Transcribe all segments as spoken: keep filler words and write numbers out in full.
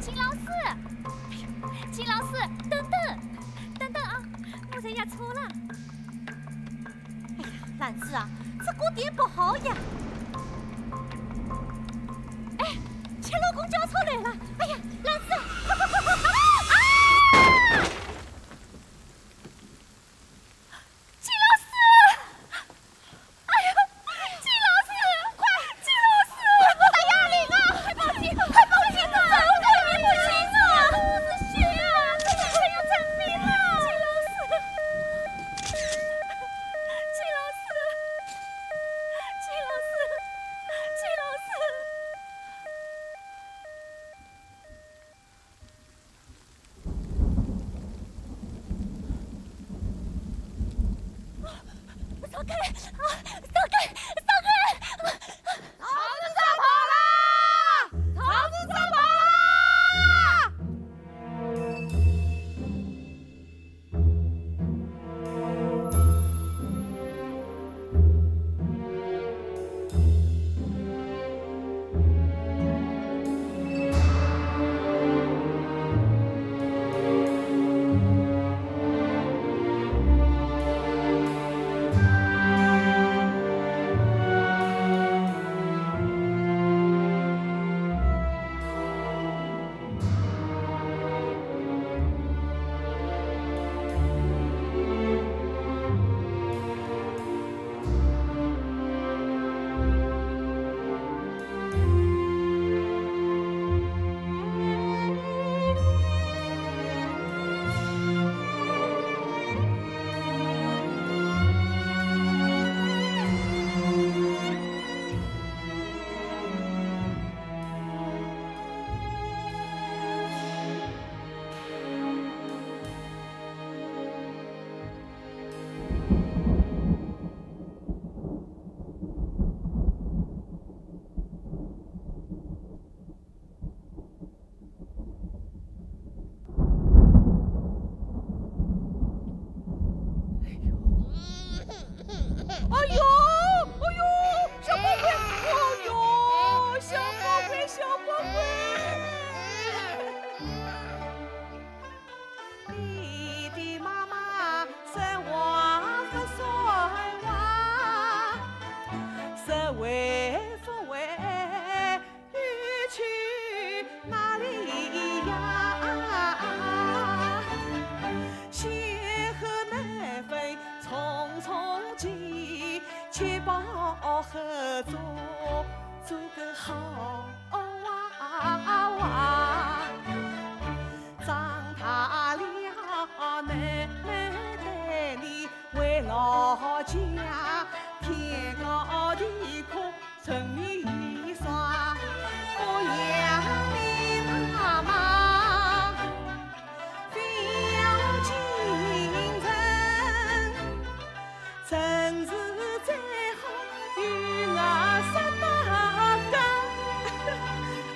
金老师，金老师，等等，等等啊，我在压车了。哎呀，兰子啊，这个点不好呀。哎，铁路公交车来了。哎呀，兰子，快快快快快！啊！ 金老师！哎呀，金老师，快，金老师！我打幺二零啊！快报警，快报警啊！我的面不行啊！都是血啊！这个人要生病了！金老师，金老师，金老师，金老师！ 走开！啊，走开！走开！啊！桃子抓跑了！桃子抓跑了！ 哎呦，哎呦，小宝贝，哎呦，小宝贝，小宝贝。 你的妈妈说话不算话，是会不会远去哪里呀？先喝奶粉冲冲饥，吃饱喝足，做个好 娃娃，长大家天高地阔，人民一双，不要你那么不要紧张，城市再好，与我说到高。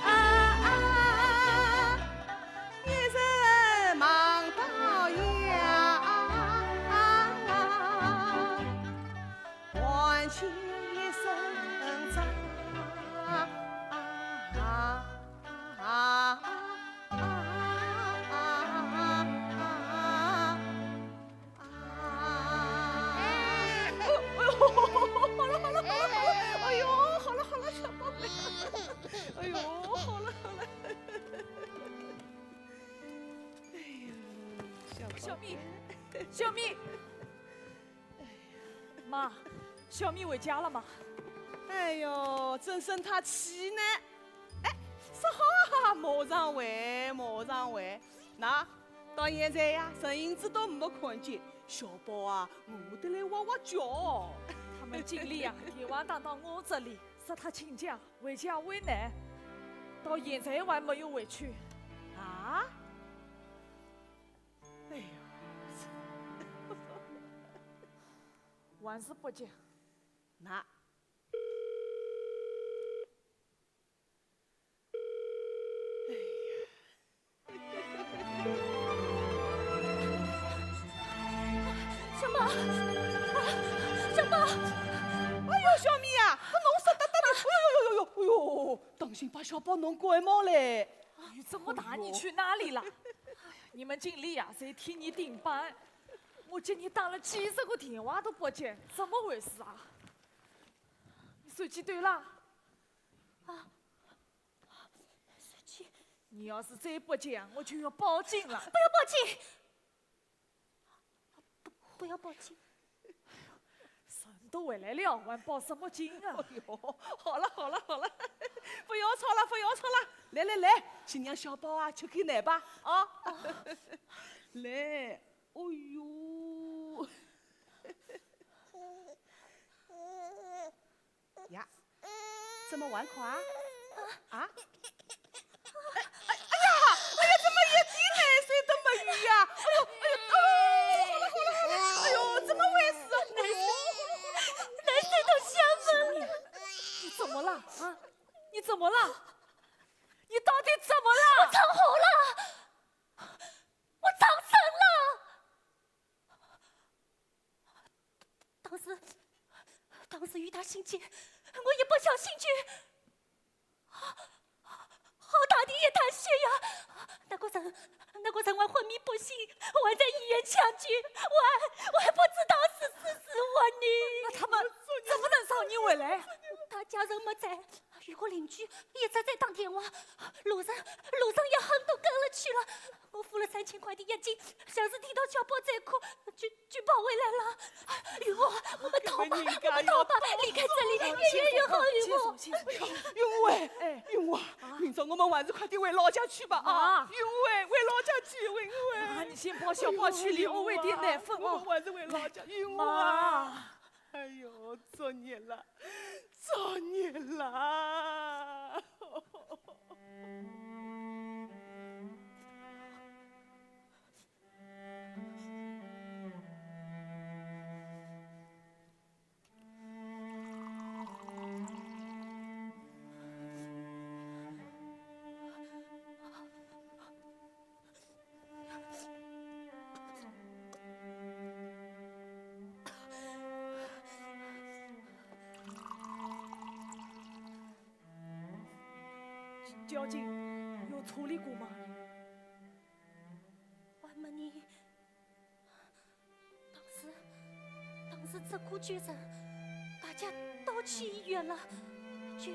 啊啊，一人忙到夜。 万千声张。哎呦，好了好了好了，哎呦，好了好了，小宝贝，哎呦，好了好了。哎呦，小宝贝。小蜜，小蜜。 妈，小蜜回家了吗？哎呦，真生他气呢！哎，说好啊，马上回，马上回，那到现在呀，人影子都没看见，小宝啊，饿得来哇哇叫。他们经理啊，电话打到我这里，说他请假回家为难，到现在还没有回去。啊？ 哎呦，还是不接。那，哎呀，小宝，啊，小宝，哎呦，小蜜啊，搿侬湿哒哒的，哎呦呦呦呦，哎呦，当心把小宝弄感冒嘞。雨这么大，你去哪里了？你们经理啊，谁替你顶班？ 我给你打了几十个电话都不接，怎么回事啊？你手机丢了？啊，手机。你要是再不接，我就要报警了。不要报警！不，不要报警！人都回来了，还报什么警啊？哎呦，好了好了好了，不要吵了，不要吵了，来来来，先让小宝啊吃口奶吧，啊。来。 哦哟。呀，怎么玩耍啊？啊？哎，哎，哎呀，哎呀，怎么一滴奶水都没有呀？哎呦，哎呦，哎呦，好了，好了，好了，哎呦，怎么回事啊？奶水，奶水都下来了。你怎么了啊？你怎么了？你到底怎么了？我闯祸了！ 我撞生了。当时，当时雨大心急，我一不小心就，好大的一滩血呀！那个人，那个人还昏迷不醒，我还在医院抢救，我还，我还不知道是死是活呢。那他们怎么能让你回来？他家人没在，有个邻居一直在打电话，路上，路上也很多跟了去了。 我付了三千块的押金，像是听到小宝在哭，就，就跑回来了。雨禾，我们逃吧，我们逃吧，离开这里，越远越好，雨禾。云禾，哎，云禾，明朝我们还是快点回老家去吧，啊，云禾，回老家去，云禾。啊，你先抱小宝去，离我喂点奶粉哦。我们还是回老家，云禾啊。哎呦，作孽了，作孽了。 交警有处理过吗？还没呢。当时，当时这个救人，大家都去医院了，就……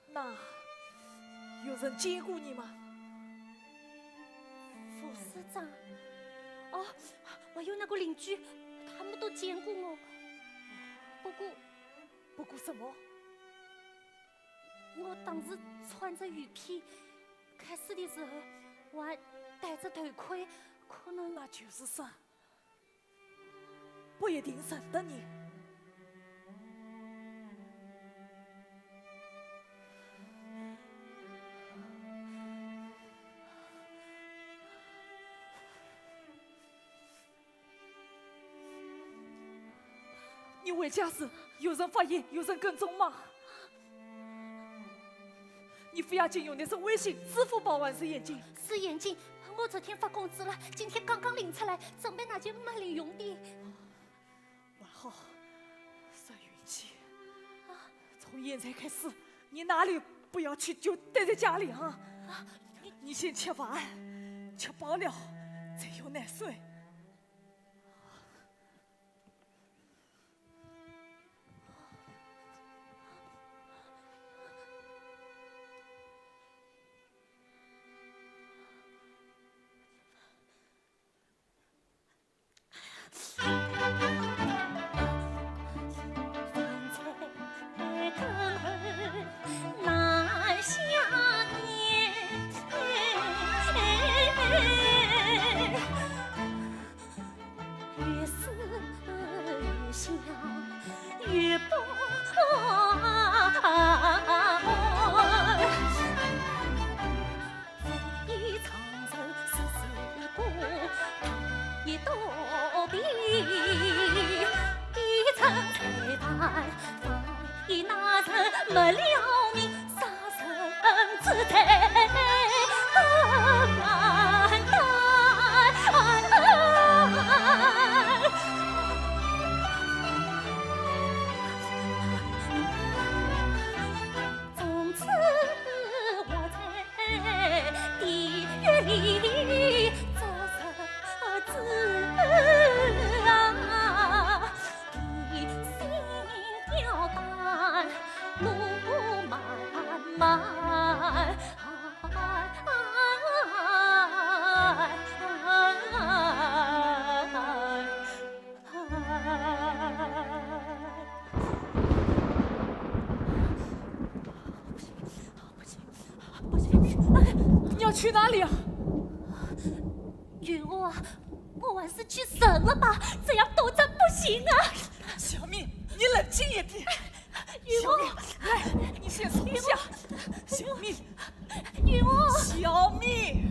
那有人见过你吗？副市长，哦，还有那个邻居，他们都见过我。不过，不过什么？ 我当时穿着雨披，开始的时候我还戴着头盔，可能……那就是说，不一定认得你。你回家时有人发现，有人跟踪吗？ 你不要紧，用的是微信、支付宝还是现金？是现金，我昨天发工资了，今天刚刚领出来，准备拿去买零用的。还好，算运气。啊。从现在开始，你哪里不要去，就待在家里啊。啊，你，你先吃饭，吃饱了再有奶水。 从此我在地狱里做日子啊，提心吊胆路漫漫。 不行，不行，不行！你要去哪里啊？云儿啊，我还是去认了吧，这样躲着不行啊。小敏，你冷静一点。 小敏，来，你先坐下。小敏，小敏。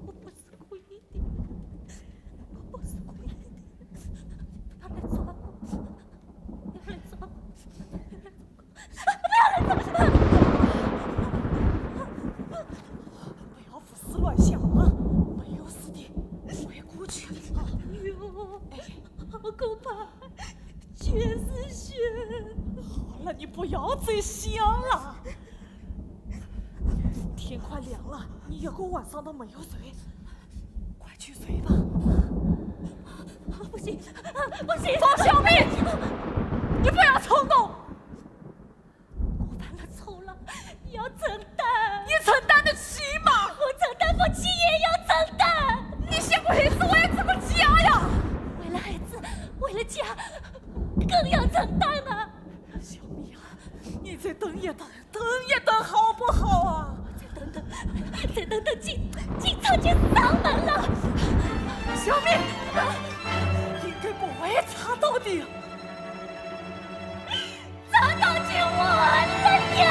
我不是故意的，我不是故意的。不要来抓我，不要来抓我，不要来抓我！不要胡思乱想啊，没有事的，会过去的啊。哎呦，好可怕！ 全是血。好了，你不要再想了。天快亮了，你一个晚上都没有睡，快去睡吧。不行，不行！方小敏，你不要冲动。 我犯了错了，要承担。你承担得起吗？我承担不起也要承担。你想为孩子为这个家呀？为了孩子，为了家，更要承担啊！小敏啊，你再等一等，等一等好不好啊？再等等，再等等，警，警察就上门了。小敏，应该不会查到的。 找到救我的呀！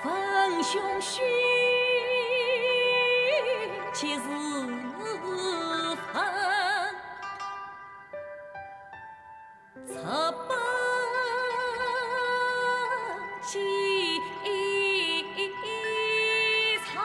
文胸须即是文，赤膊即藏。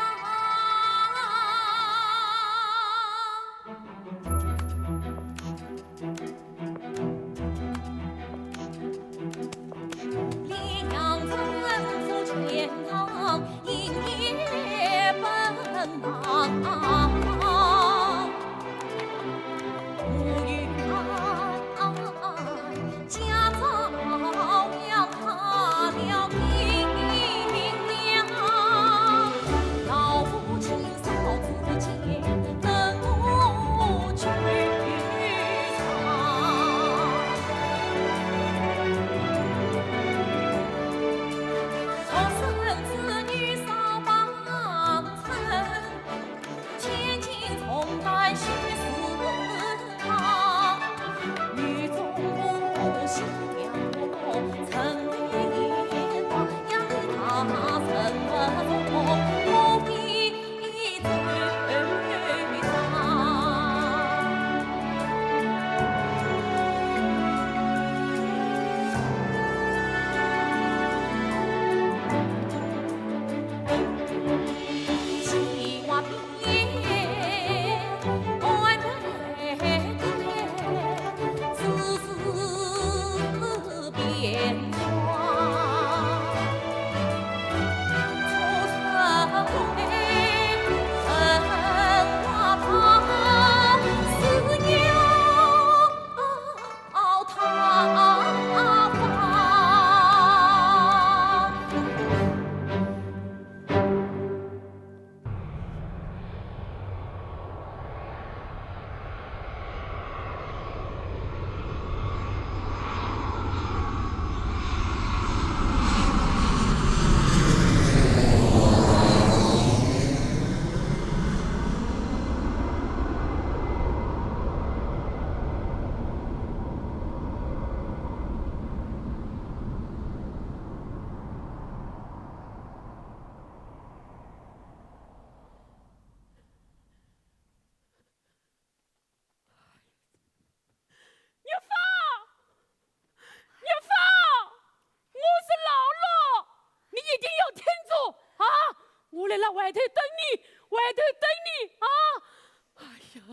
哎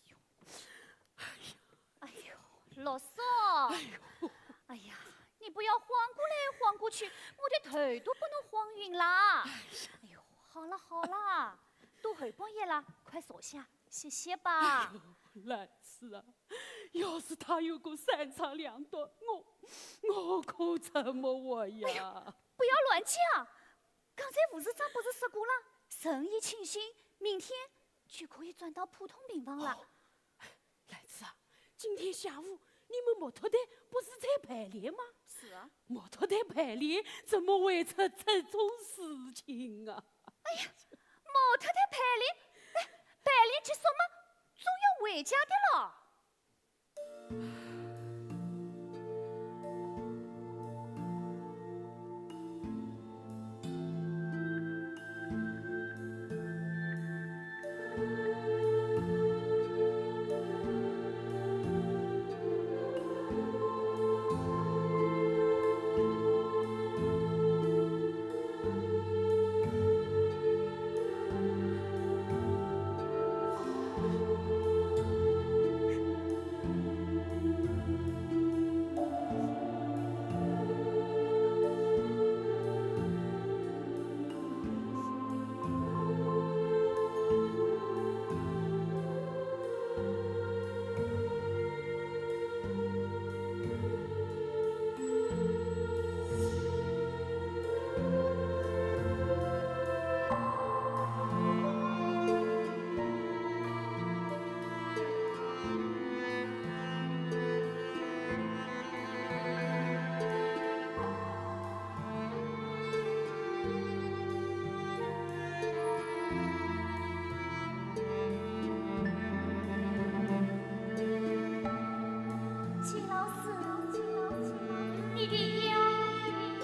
呦，哎呦，老叔，哎呦，哎呀，你不要晃过来晃过去，我的头都不能晃晕啦。哎呦，好了好了，都后半夜了，快坐下，歇歇吧。哎呦，兰子啊，要是他有个三长两短，我，我可怎么活呀？哎呦，不要乱讲，刚才吴市长不是说过了，人已清醒，明天就可以转到普通病房了。哦，兰子啊，今天下午你们木头队不是在排练吗？是啊。木头队排练怎么会出这种事情啊？哎呀，木头队排练，哎，排练结束嘛，总要回家的了。 秦老师，你的药准备。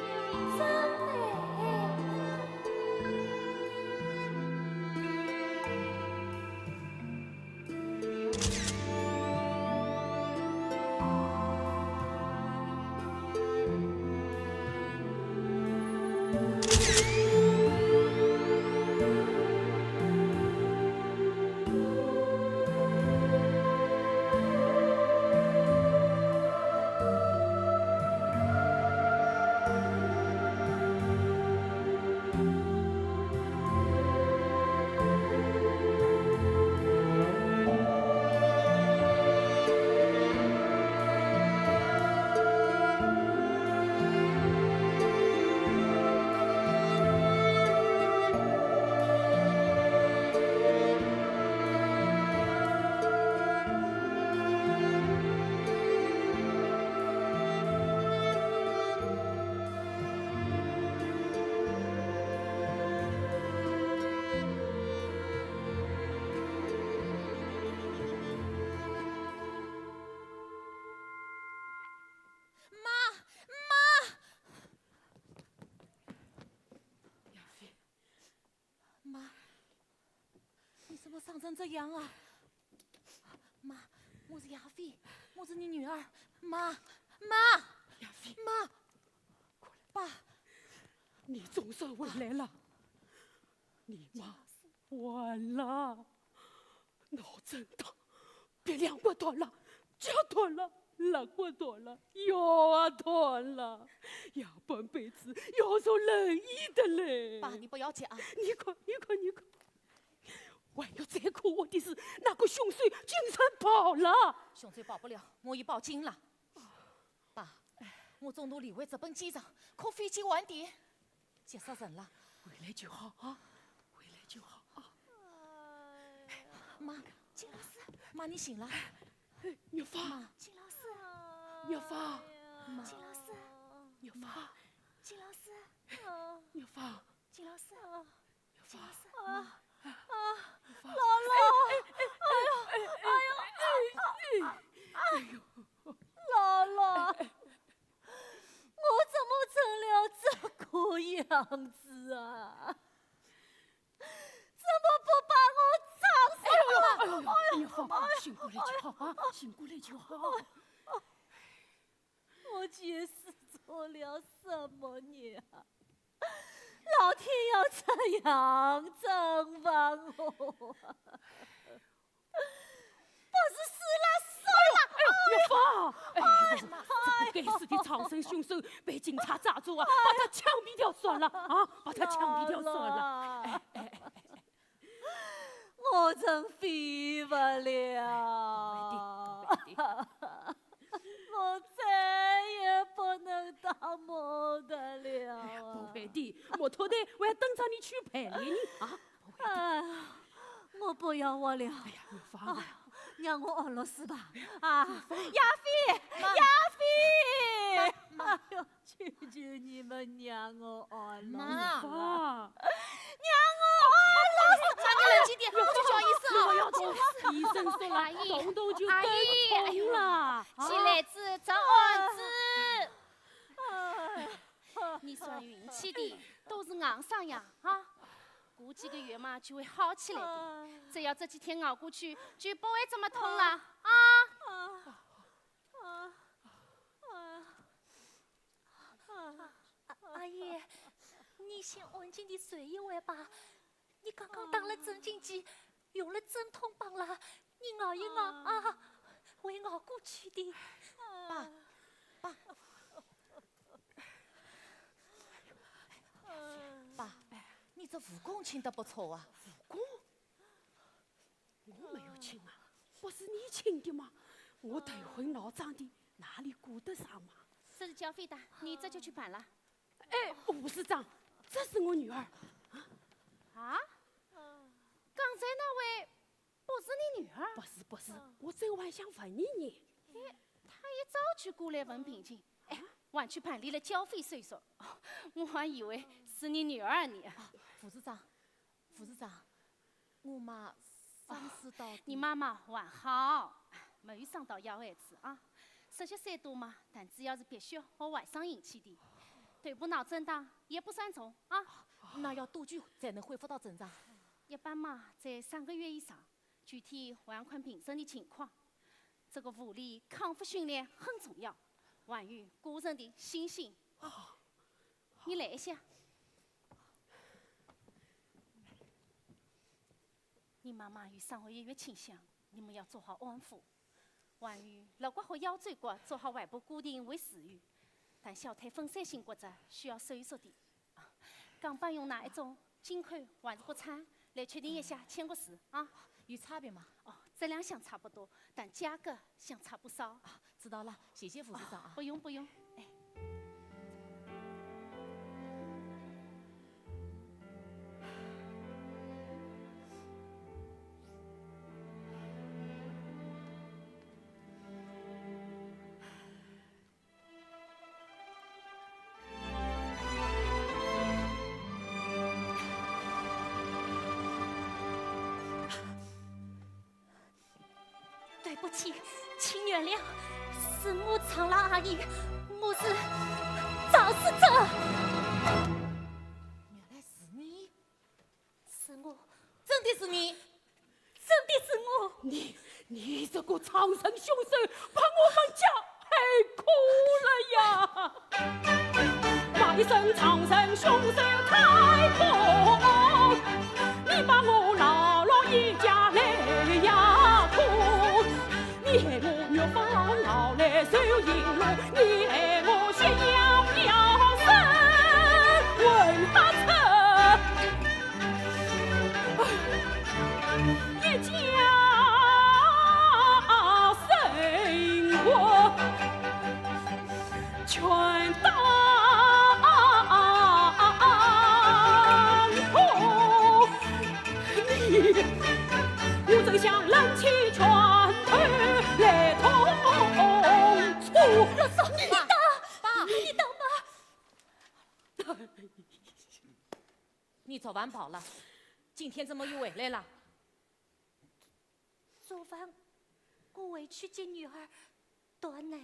妈，妈！亚飞，妈，你怎么伤成这样啊？妈，我是亚飞，我是你女儿。妈，妈，亚飞，妈，过来。爸，你总算回来了。你妈完了。 脑震荡，鼻梁骨断了，脚断了，肋骨断了，腰也断了，下半辈子要坐轮椅的嘞。爸，你不要讲。你看，你看，你看，还有最可恶的是，那个凶手竟然跑了。凶手跑不了，我已报警了。爸，我中途理会直奔机场，可飞机晚点，急死人了。回来就好啊，回来就好啊。 妈，秦老师，妈，你醒了。玉芳，妈，秦老师，玉芳，妈，秦老师，玉芳，秦老师，玉芳，秦老师，玉芳，秦老师，妈，玉芳，姥姥，哎呦，哎呦，哎呦，哎呦，姥姥，我怎么成了这个样子啊？ 怎么不把我撞死？哎呦，哎呦，哎呦，醒过来就好啊，醒过来就好。我究竟做了什么孽啊？老天要这样惩罚我啊？不是死了算了。哎呦，玉芳，哎呦，这个该死的藏身凶手被警察抓住啊，把他枪毙掉算了啊，把他枪毙掉算了。哎，哎，哎，哎。 我真飞不了。哎，不会的，不会的。我再也不能当模特了。哎呀，不会的，模特队还要等着你去排练呢，啊，不会的。哎，我不要活了。哎呀，玉芳啊。啊，让我安乐死吧。啊，亚菲，妈。亚菲！妈，妈。哎呦， 求求你们让我安乐死。妈。啊。让我安乐死。妈，你冷静点，不叫医生啊。不要动，医生说了，阿姨，动动就更痛了。阿姨，哎呦，啊。起来子，照案子。哎。你算运气的，都是硬伤呀，啊。过几个月嘛，就会好起来的。哎。只要这几天熬过去，就不会这么痛了，啊。啊。 啊，啊，啊。阿，阿姨，你先安静地睡一会吧。你刚刚打了镇静剂，用了镇痛棒了，你熬一熬啊，会熬过去的。爸，爸。爸，你这武功请得不错啊。武功？ 我没有请啊，不是你请的吗？我头昏脑胀的，哪里顾得上嘛？这是交费单，你这就去办了。哎，护士长，这是我女儿。啊？刚才那位不是你女儿？不是，不是，我正还想问你呢。哎，她一早就过来问病情。哎，还去办理了交费手续。哦，我还以为是你女儿呢。啊，护士长， 护士长，我妈伤势到底……你妈妈还好，没有伤到要害处啊。十几岁多嘛，但主要是贫血和外伤引起的，头部脑震荡，也不算重啊。那要多久才能恢复到正常？一般嘛，在三个月以上，具体还要看病人的情况。这个物理康复训练很重要，还有个人的信心。哦，你来一下。 你妈妈有伤寒抑郁倾向，你们要做好安抚。还有，肋骨和腰椎骨做好外部固定为自愈，但小腿分散性骨折需要手术的。啊，钢板用哪一种，金扣还是国产，来确定一下，签个字啊。有差别吗？哦，质量相差不多，但价格相差不少。啊， 知道了，谢谢护士长啊。不用，不用，哎。 对不起，请原谅，是我撞了阿姨，我是肇事者。原来是你。是我。真的是你？真的是我。你，你这个藏身凶手，把我们家害苦了呀！骂一声藏身凶手太苦，你把我老老一家来呀苦。 你害我越发老来受刑路，你害我夕阳飘散问他车，一家生活全当空。 你，我真想冷起拳头来痛楚。你打，爸，你打吧。你昨晚跑了，今天怎么又回来了？昨晚我回去接女儿，断奶。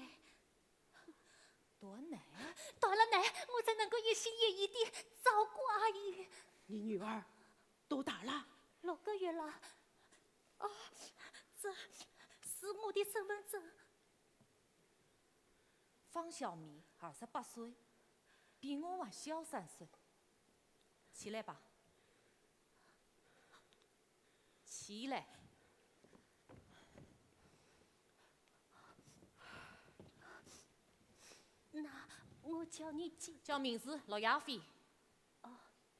断奶？断了奶，我才能够一心一意地照顾阿姨。你女儿多大了？六个月了。啊，这是我的身份证。方小米，二十八岁，比我还小三岁。起来吧，起来。那我叫你姐。叫名字，陆亚飞。哦，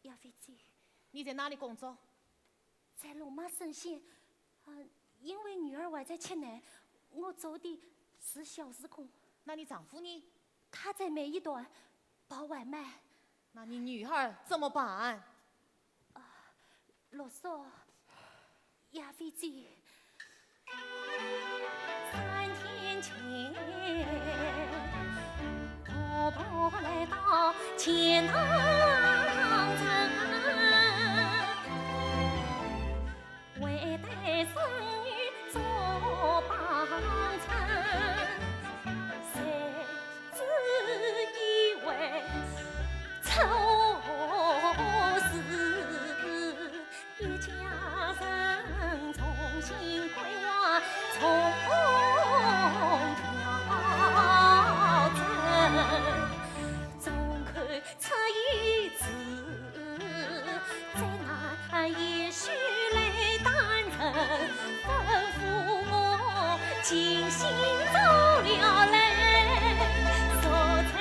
亚飞姐。你在哪里工作？在龙马生鲜。嗯，因为女儿还在吃奶，我做的是小时工。那你丈夫呢？他在煤一段包外卖。那你女儿怎么办？啊，陆叔，亚飞姐。三天前，婆婆来到钱塘城，为待孙女做帮衬，谁知意外出事。 一家人重新规划，重调整。众口出一词，再拿一首来当成，吩咐我精心做了来，说出。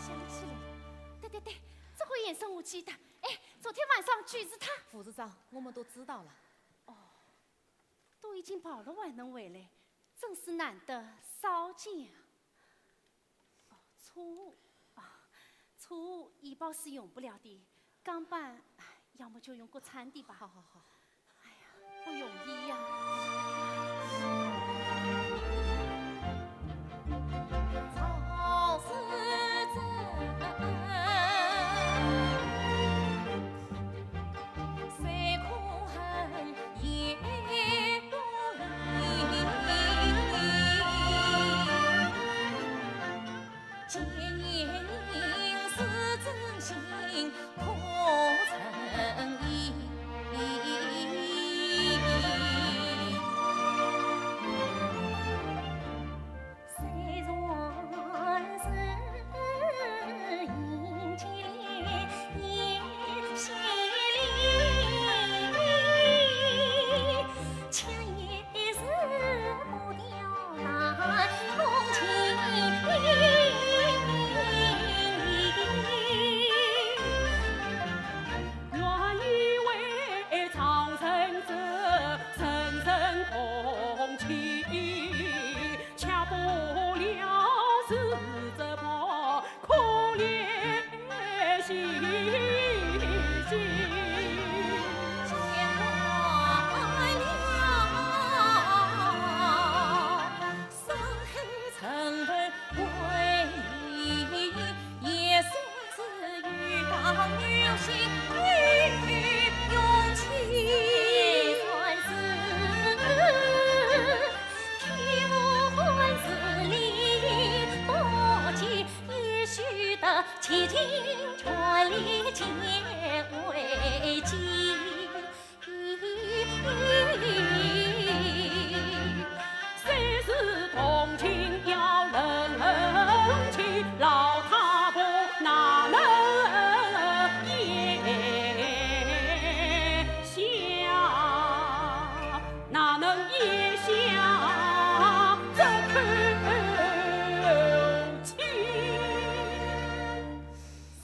想起来了，对对对，这回眼神我记得。哎，昨天晚上就是他。副市长，我们都知道了。哦，都已经跑了还能回来，真是难得少见啊。哦，错误啊，错误医保是用不了的，钢板，哎，要么就用国产的吧。好好好。 哎呀，不容易呀。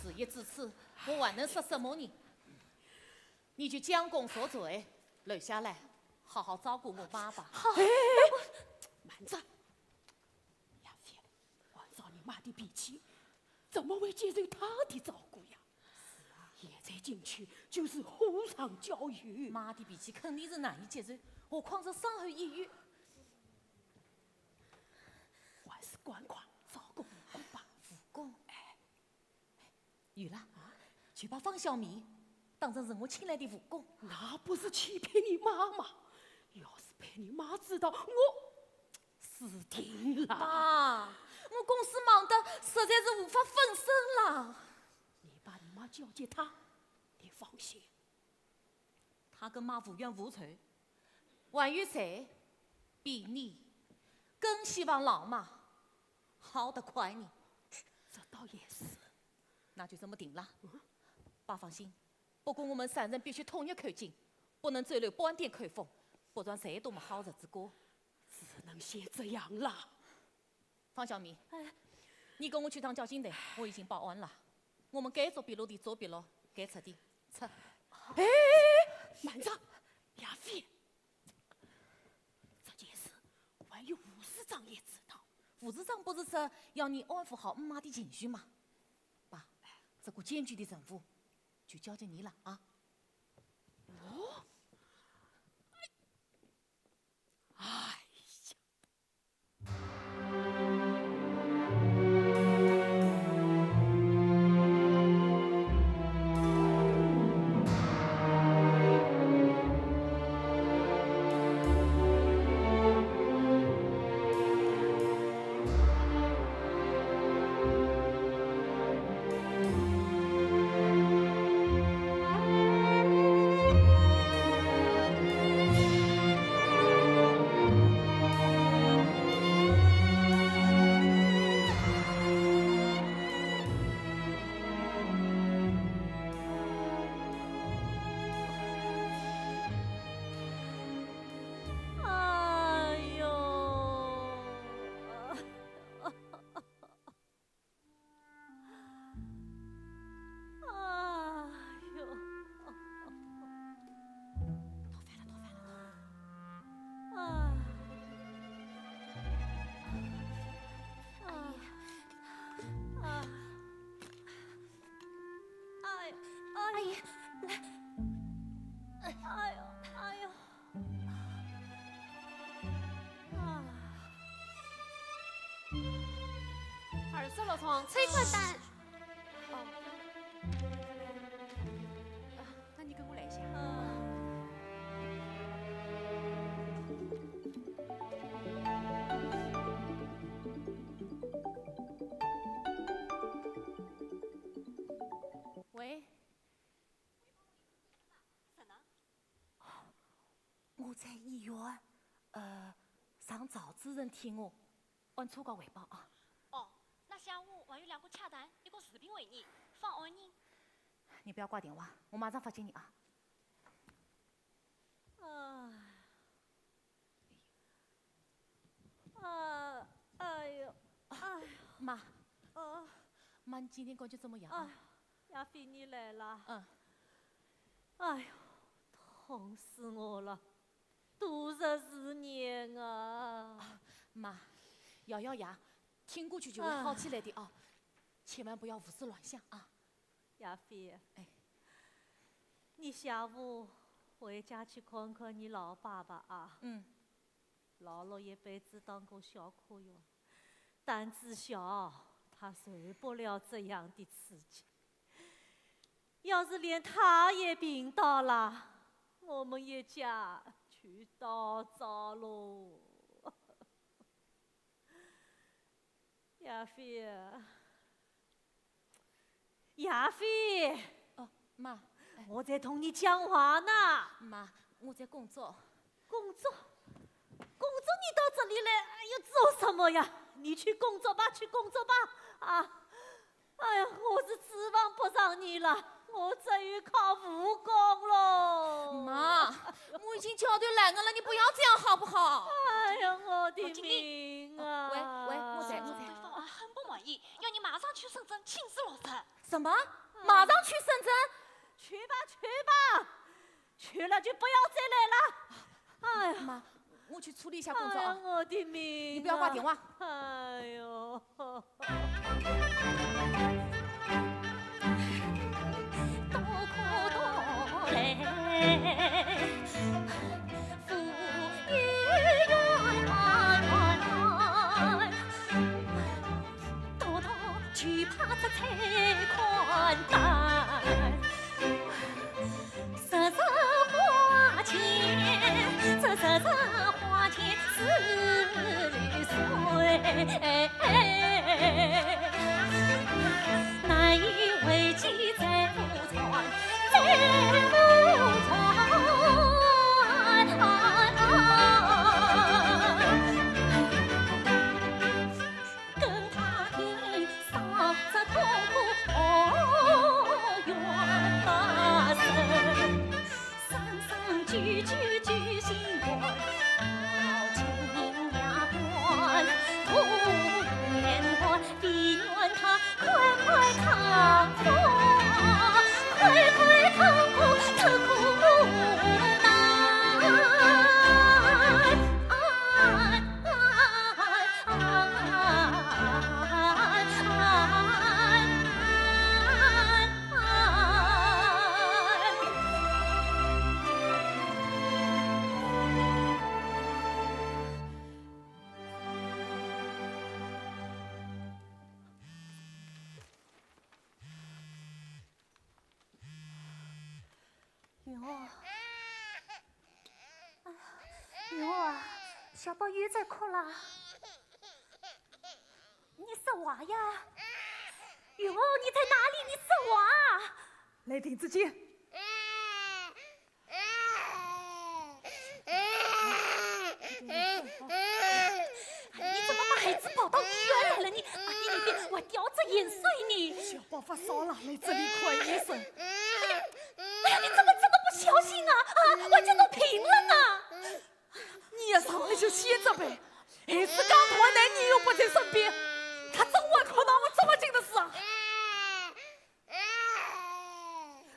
事已至此，我还能说什么呢？ 你就将功赎罪，留下来，好好照顾我妈吧。好。哎，慢着，亚飞，按照你妈的脾气，怎么会接受她的照顾呀？是啊。现在进去就是火上浇油。妈的脾气肯定是难以接受，何况是伤后抑郁。还是赶快照顾武功吧。武功？哎， 有了，啊，去把方小米当成是我请来的武功。那不是欺骗你妈吗？要是被你妈知道，我死定了。爸，我公司忙得实在是无法分身了。你把你妈交给他，你放心。他跟妈无冤无仇，还有谁比你更希望老妈好得快呢？这倒也是。那就这么定了。爸放心，不过我们三人必须统一口径，不能走漏半点口风，不然谁都没好日子过。只能先这样了。方小明，哎。你跟我去趟交警队，我已经报案了。我们该捉笔录的捉笔录，该吃的吃。哎，慢着，亚飞，这件事万一吴市长也知道。吴市长不是说要你安抚好姆妈的情绪吗？爸，这个艰巨的任务就交给你了啊。哦？哎，哎呀。哎呦！ 哎呦！弄翻了，弄翻了，弄翻了！啊！啊！啊！哎，哎，阿姨，来。哎呦，哎呦！ 啊。二十六床，催款单。哦。啊，那你跟我来一下。嗯。喂。 我在医院，呃，让赵主任替我按初稿汇报啊。哦，那下午还有两个洽谈，一个视频会议，方案人。你不要挂电话，我马上发给你啊。啊。 啊，哎呦，哎呦。妈。啊。妈，你今天感觉怎么样啊？哎，亚飞，你来了。嗯。哎呦，痛死我了，度日如年啊。啊，妈，咬咬牙，挺过去就会好起来的啊，千万不要胡思乱想啊。 亚飞，哎。你下午回家去看看你老爸吧啊。嗯。老陆一辈子当过小科员，胆子小，他受不了这样的刺激。要是连他也病倒了，我们一家就到糟喽。 亚飞，亚飞！哦，妈。哎。我在同你讲话呢。妈，我在工作。工作？工作你到这里来，哎呀，做什么呀？你去工作吧，去工作吧。啊，哎呀，我是指望不上你了。 我只有靠武功喽。妈，我已经叫对来了，你不要这样好不好？哎呀，我的命啊！喂，喂，我在，我在。对方啊，很不满意，要你马上去深圳请示老师。什么？马上去深圳？去吧，去吧，去了就不要再来了。哎呀，妈，我去处理一下工作啊。哎呀，我的命啊！你不要挂电话。哎呦。 只怕这催款单。难以为继再无传，再无传。更怕天上这痛苦哦，怨不生。 声声句句句心寒，到今夜半徒怨恨，唯愿他快快康复，快快康复，这苦难。云儿，哎呀，云儿啊，小宝又在哭了。你说话呀！云儿，你在哪里？你说话！来，林子健。 你怎么把孩子抱到医院来了？你，哎呀，你别，我吊着盐水呢。小宝发烧了，来这里看医生。哎呀，哎呀，你怎么这么不小心啊？啊，我这都平了呢。你也上来就先责备，孩子刚断奶，你又不在身边，他怎会看到我这么近的事啊？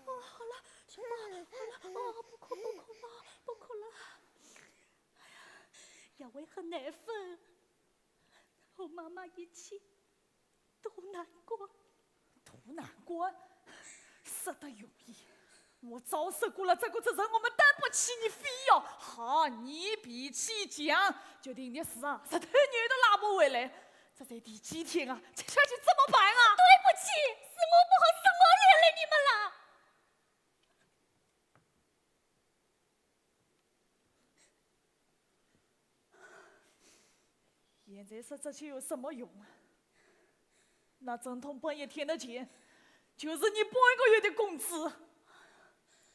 哦，好了，小宝，好了，哦，不哭，不哭了，不哭了。要喂喝奶粉，和妈妈一起度难关。度难关？说得容易，我早说过了，这个责任我们担不起，你非要……哈，你脾气犟，就凭你是啊，实在扭都拉不回来。 这才第几天啊，这下去怎么办啊？对不起，是我不好，是我连累你们了。现在说这些有什么用啊？那阵痛搬一天的钱，就是你半个月的工资。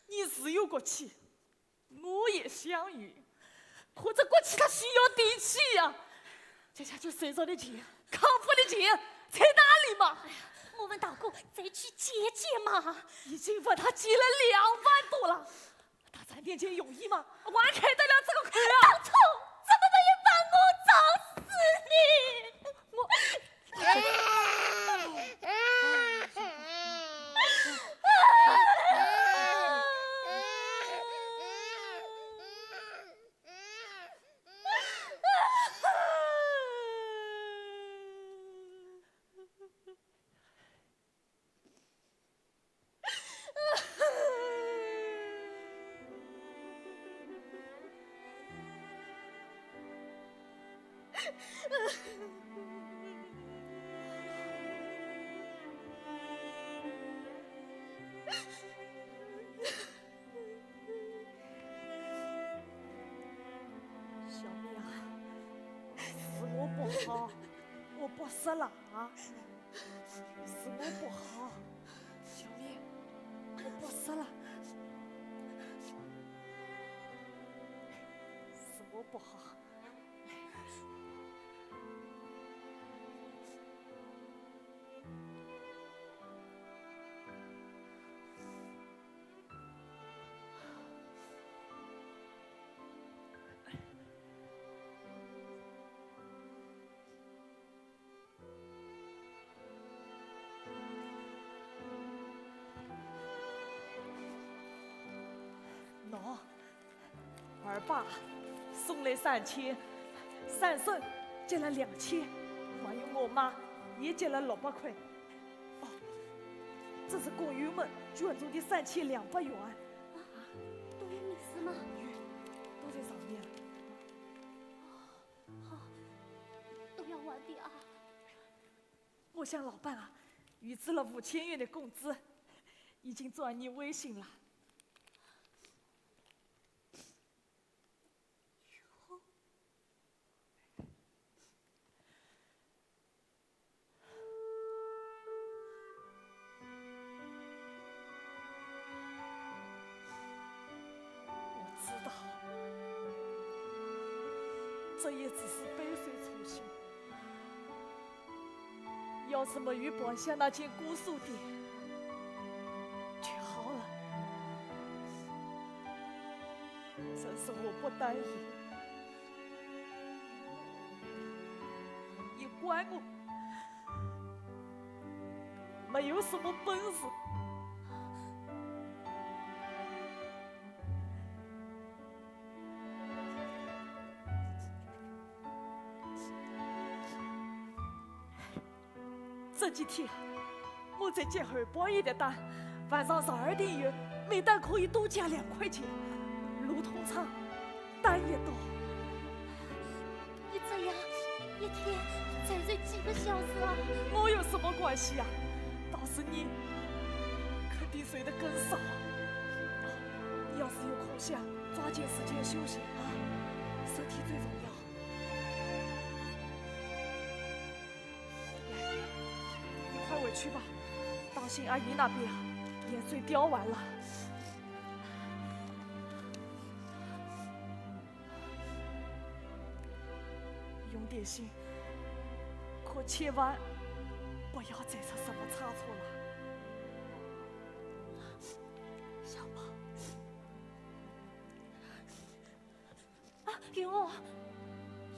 你是有骨气， 我也相信，可这骨气它需要底气呀。这下去手上的钱，康复的钱在哪里嘛？哎呀，我们大哥再去借借嘛。已经问他借了两万多了，他赚点钱容易吗？还开得了这个口啊？当初怎么没有把我找死呢？我 小明啊，是我不好，我不说了啊。 是我不好，小明，我不说了。是我不好。喏，二爸送来三千，三婶借了两千，还有我妈也借了六百块。哦，这是工友们捐助的三千两百元。啊，都有你是吗？都在上面。 好，都要还的啊。我向老伴啊，预支了五千元的工资，已经转你微信了。这也只是杯水车薪。要是没有摆下那间姑苏店，就好了。真是祸不单行，也怪我没有什么本事。 这几天我在接侯宝仪的单，晚上十二点以后，每单可以多加两块钱。路通畅，单也多。你这样一天才睡几个小时啊？我有什么关系啊？倒是你肯定睡得更少。你要是有空闲，抓紧时间休息啊，身体最重要。 来，你快回去吧，当心阿姨那边啊，盐水掉完了。用点心，可千万不要再出什么差错了。小宝。 啊，云儿，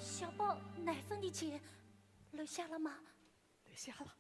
小宝奶粉的钱留下了吗？留下了。留下了。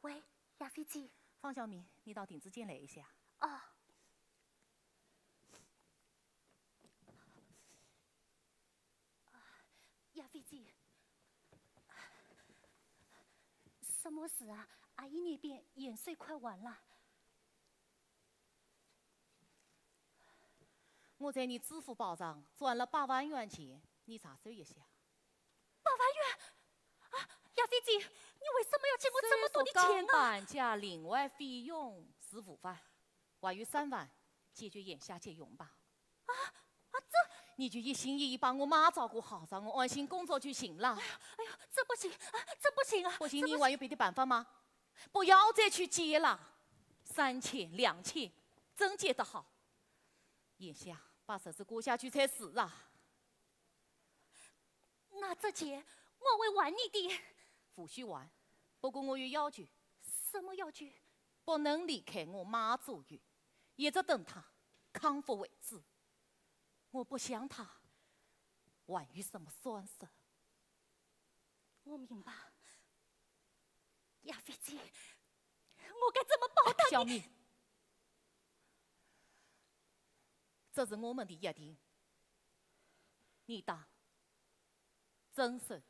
喂，亚菲姐。方小敏，你到鼎之间来一下。哦。啊，亚菲姐，什么事啊？阿姨那边盐水快完了。 我在你支付宝上转了八万元钱，你查收一下。八万元？啊，亚菲姐，你为什么要借我这么多的钱啊？收入刚办加另外费用是五万，还有三万，解决眼下急用吧。啊，啊，这……你就一心一意把我妈照顾好，让我安心工作就行了。哎呀，哎呀，这不行，啊，这不行啊！不行，这不行。你还有别的办法吗？ 不要再去借了，三千、两千，真借得好。眼下把日子过下去才是啊。那这钱我会还你的。无需还，不过我有要求。什么要求？不能离开我妈左右，一直等她康复为止。我不想她，还有什么損失？ 我明白。亚菲姐，我该怎么报答你？小敏，这是我们的约定，你当遵守。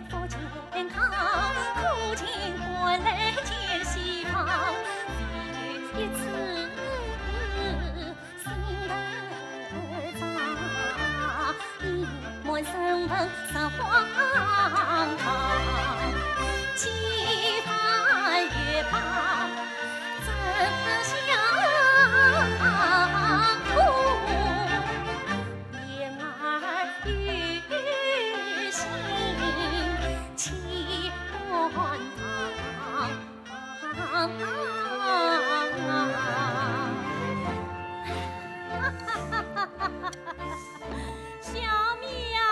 福健康，苦尽甘来见西方，唯有一次心头伤，溢满身份实荒唐，几番欲罢，怎想苦。 言而有信，岂敢当。小米呀！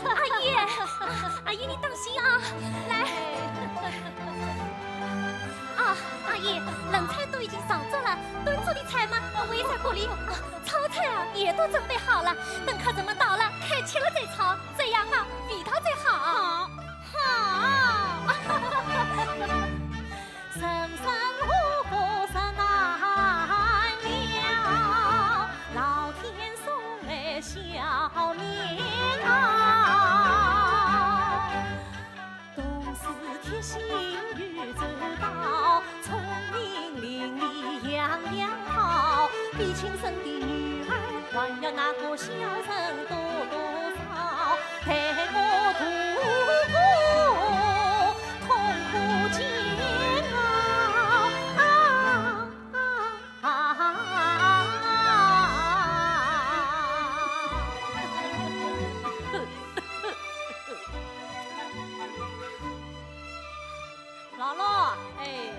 哎呀，阿姨，阿姨，你当心啊！来。啊，阿姨，冷菜都已经上桌了，端桌的菜嘛，我也在锅里。啊， 炒菜啊，也都准备好了，等客人们到了，开吃了再炒，这样啊，味道才好。好，好。人生祸福实难料，老天送来笑面啊。 同是贴心又周到，聪明伶俐样样好。比亲生的女儿还要那个孝顺多多少，待我度过痛苦煎熬。啊啊啊啊！ 老罗，哎，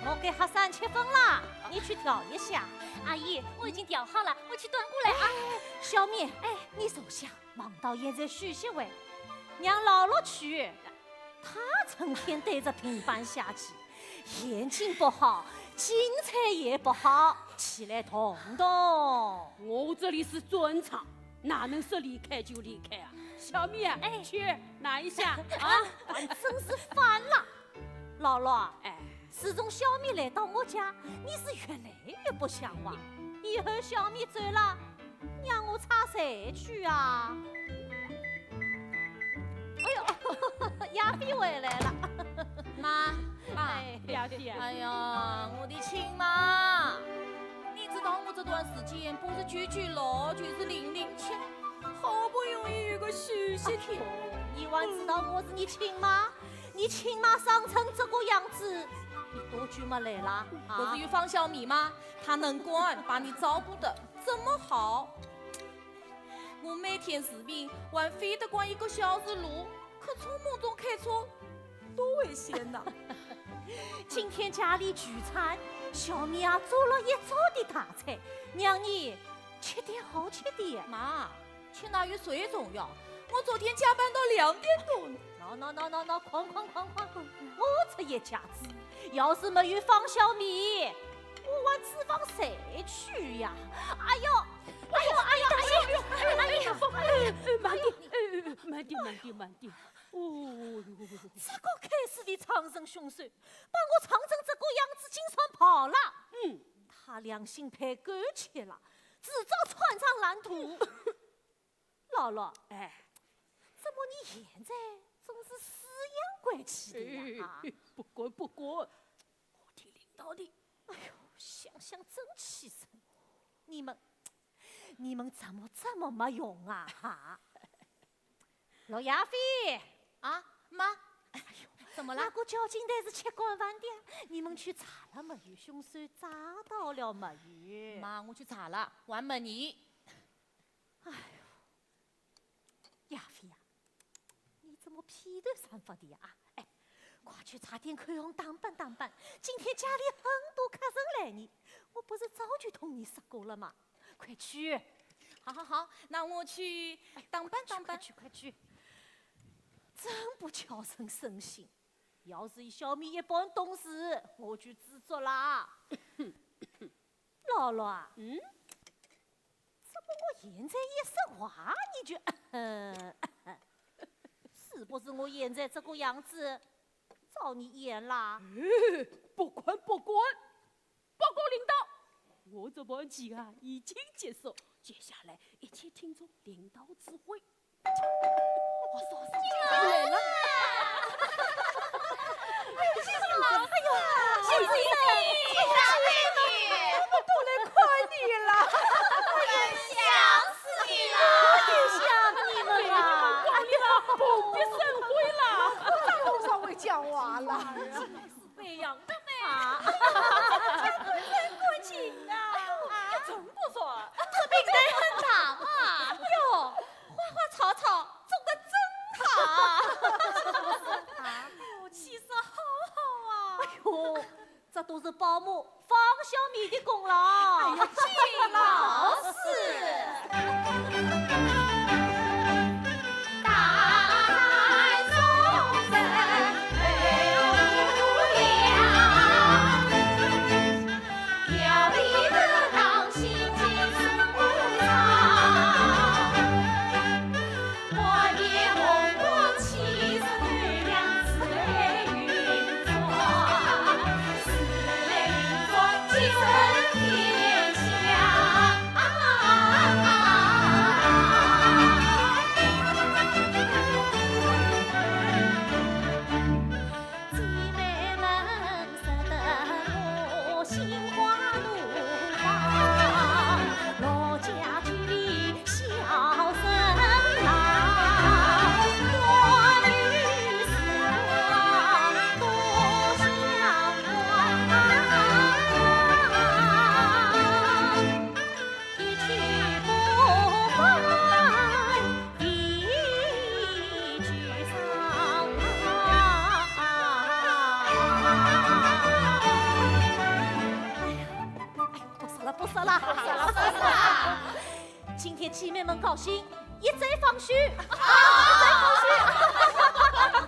我给哈三七粉了，你去调一下。阿姨，我已经调好了，我去端过来啊。哎，小米，哎，你坐下，忙到现在休息会，让老罗去。他成天对着平板下棋，眼睛不好，精彩也不好，起来动动。我这里是专场， 哪能说离开就离开啊？小米啊，哎，去拿一下啊！还真是烦了。老罗，哎，自从小米来到我家，你是越来越不像话。以后小米走了，让我插谁去啊？哎呦，亚飞回来了。妈，爸，哎，亚飞啊。哎呀，我的亲妈！ 你知道我这段时间不是九九六，就是零零七，好不容易有个休息天。你还知道我是你亲妈？你亲妈伤成这个样子，你多久没来了？啊？不是有方小米吗？她能干，把你照顾得这么好。我每天视频还飞得光一个小时路，可匆忙中开车 多危险呐！今天家里聚餐，小米啊做了一桌的大菜，让你吃点好吃的。妈，吃哪有谁重要？我昨天加班到两点多呢。喏喏喏喏喏，哐哐哐哐，我这一家子，要是没有方小米，我往厨房谁去呀？哎呦，哎呦，哎呦，哎呦，哎呦，哎呦，慢点，哎，慢点，慢点，慢点。 哦哟，这个该死的长城凶手，把我唱成这个样子，竟然跑了。嗯，他良心被狗吃了，自找穿肠烂途。老罗，哎，怎么你现在总是阴阳怪气的呀？啊？哎，不敢，不敢。我听领导的。哎呦，想想真气人。你们，你们怎么这么没用啊？哈？ 罗亚飞。啊，妈。哎呦，怎么了？那个交警队是吃干饭的，你们去查了没有？凶手抓到了没有？妈，我去查了，还没呢。哎呦，亚飞呀，你怎么披头散发的呀？哎，快去擦点口红，打扮打扮。今天家里很多客人来呢，我不是早就同你说过了吗？ 快去。好好好，那我去打扮打扮。哎，快去，快去，快去。真不叫人省心。要是小米一般懂事，我就知足啦。老罗啊，嗯？怎么我现在一说话你就，是不是我现在这个样子招你厌啦？哎，不敢，不敢。 报告领导，我这盘棋啊已经结束，接下来一切听从领导指挥。我说是进来了。是保姆方小米的功劳。哎呀，金老师。哎呀，哎呀，不说了，不说了，不说了，不说了。今天姐妹们高兴，一再放血，啊，一再放血。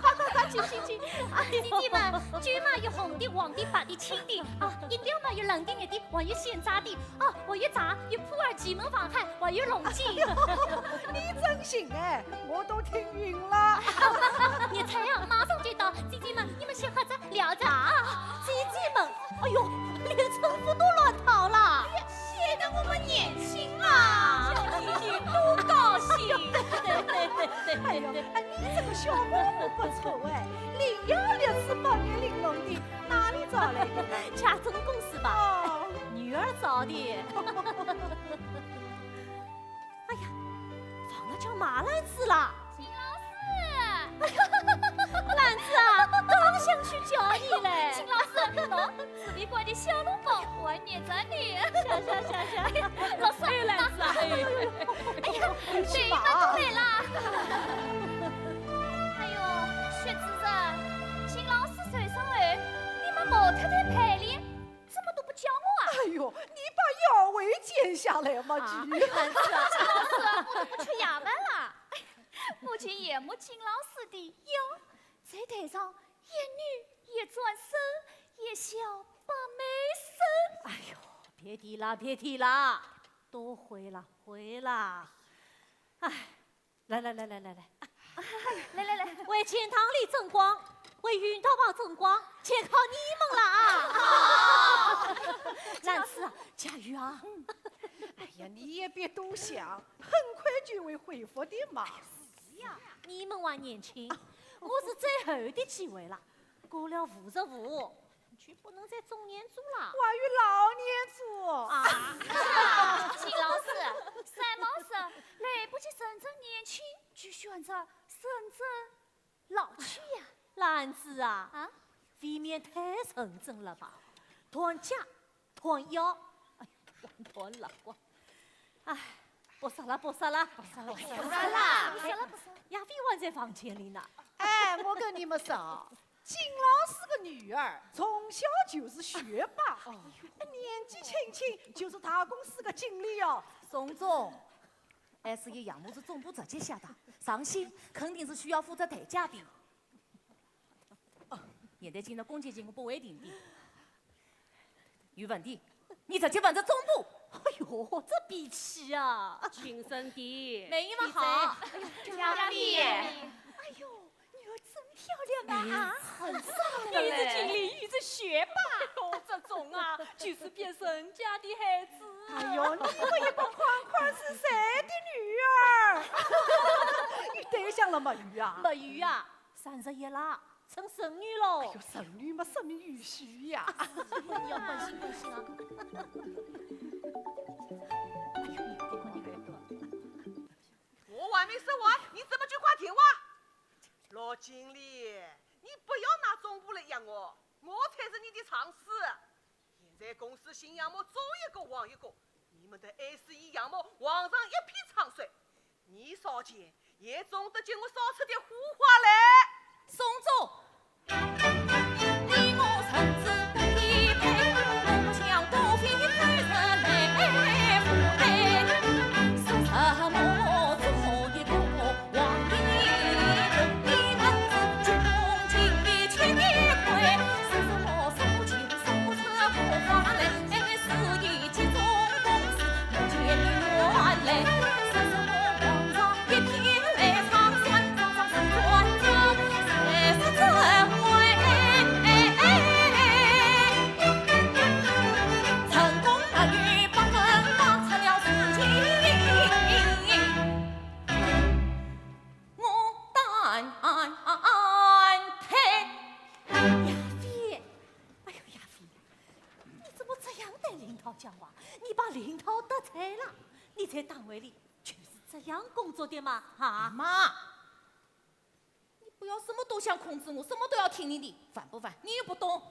快快快，请请请。哎呦，姐姐们，舅妈有红的、黄的、白的、青的啊，饮料嘛有冷的、热的，还有鲜榨的啊，还有茶，有普洱、祁门、黄海，还有龙井。你真行哎，我都听晕了。热菜呀，马上就到，姐姐们，你们先喝着，聊着啊。姐姐们，哎呦，连称呼都乱套了。哎呀，显得我们年轻啊。小姐姐多高兴。对对对对对对。哎呦，哎，你这个小保姆不错哎，伶牙俐齿，八面玲珑的，哪里找来的？家政公司吧。哦。女儿找的。哎呀，忘了叫马兰子了。金老师。兰子啊，刚想去叫你嘞。金老师，喏，紫薇馆的小笼包，我还热着呢。谢谢谢谢。哎呀，老师，哎，兰子啊，哎。哎呀，对，你们都来啦。哎呦，薛主任，金老师受伤后，你们毛特特陪哩，怎么都不叫我啊？哎呦，你把腰围减下来嘛，啊，你。兰子啊。金老师，我都不去夜班了。哎，我最厌恶金老师的腰，在台上一女一转身，一笑百媚生。哎呦，别提了，别提了，都会了，会了。哎，来来来来来来，来来来，为钱塘里争光，为运道坊争光，全靠你们了啊！兰子啊，加油啊！哎呀，你也别多想，很快就会恢复的嘛。哎呀，你们还年轻，我是最后的机会了，过了五十五，就不能再中年猪了。我还有老年猪。啊？金老师，三毛说，来不及认真年轻，就选择认真老去呀。兰子啊，啊？未免太认真了吧？断脚，断腰，哎呀，断了光。哎，不说了，不说了，不说了，不说了。不说了，不说了。亚飞还在房间里呢。哎，我跟你们说，金老师个女儿从小就是学霸，哦，年纪轻轻就是大公司个经理哦。宋总，S一项目是总部直接下达，上线肯定是需要付出代价的。哦，现在进了公积金，我不会停的。有问题，你直接问着总部。哎呦，这脾气啊！谨慎点。没你们好。闭嘴。哎呦，嘉宾。哎呦，女儿真漂亮啊！哎，很飒的嘞。又是经理，又是学霸。哎呦，这种啊，就是别人家的孩子。哎呦，你们一个框框是谁的女儿？有对象了没有啊？没有啊，三十一了，成剩女喽。哎呦，剩女嘛，剩女有序呀。你要关心关心啊。哎呦，你别管，你别管。我还没说完，你怎么就挂电话？罗经理，你不要拿总部来压我，我才是你的上司。现在公司新项目做一个旺一个，你们的S一项目旺上一片昌盛，你烧钱也总得给我烧出点火花来。宋总，你我甚至不必配在单位里就是这样工作的嘛，啊？妈，你不要什么都想控制我，什么都要听你的，烦不烦？你又不懂。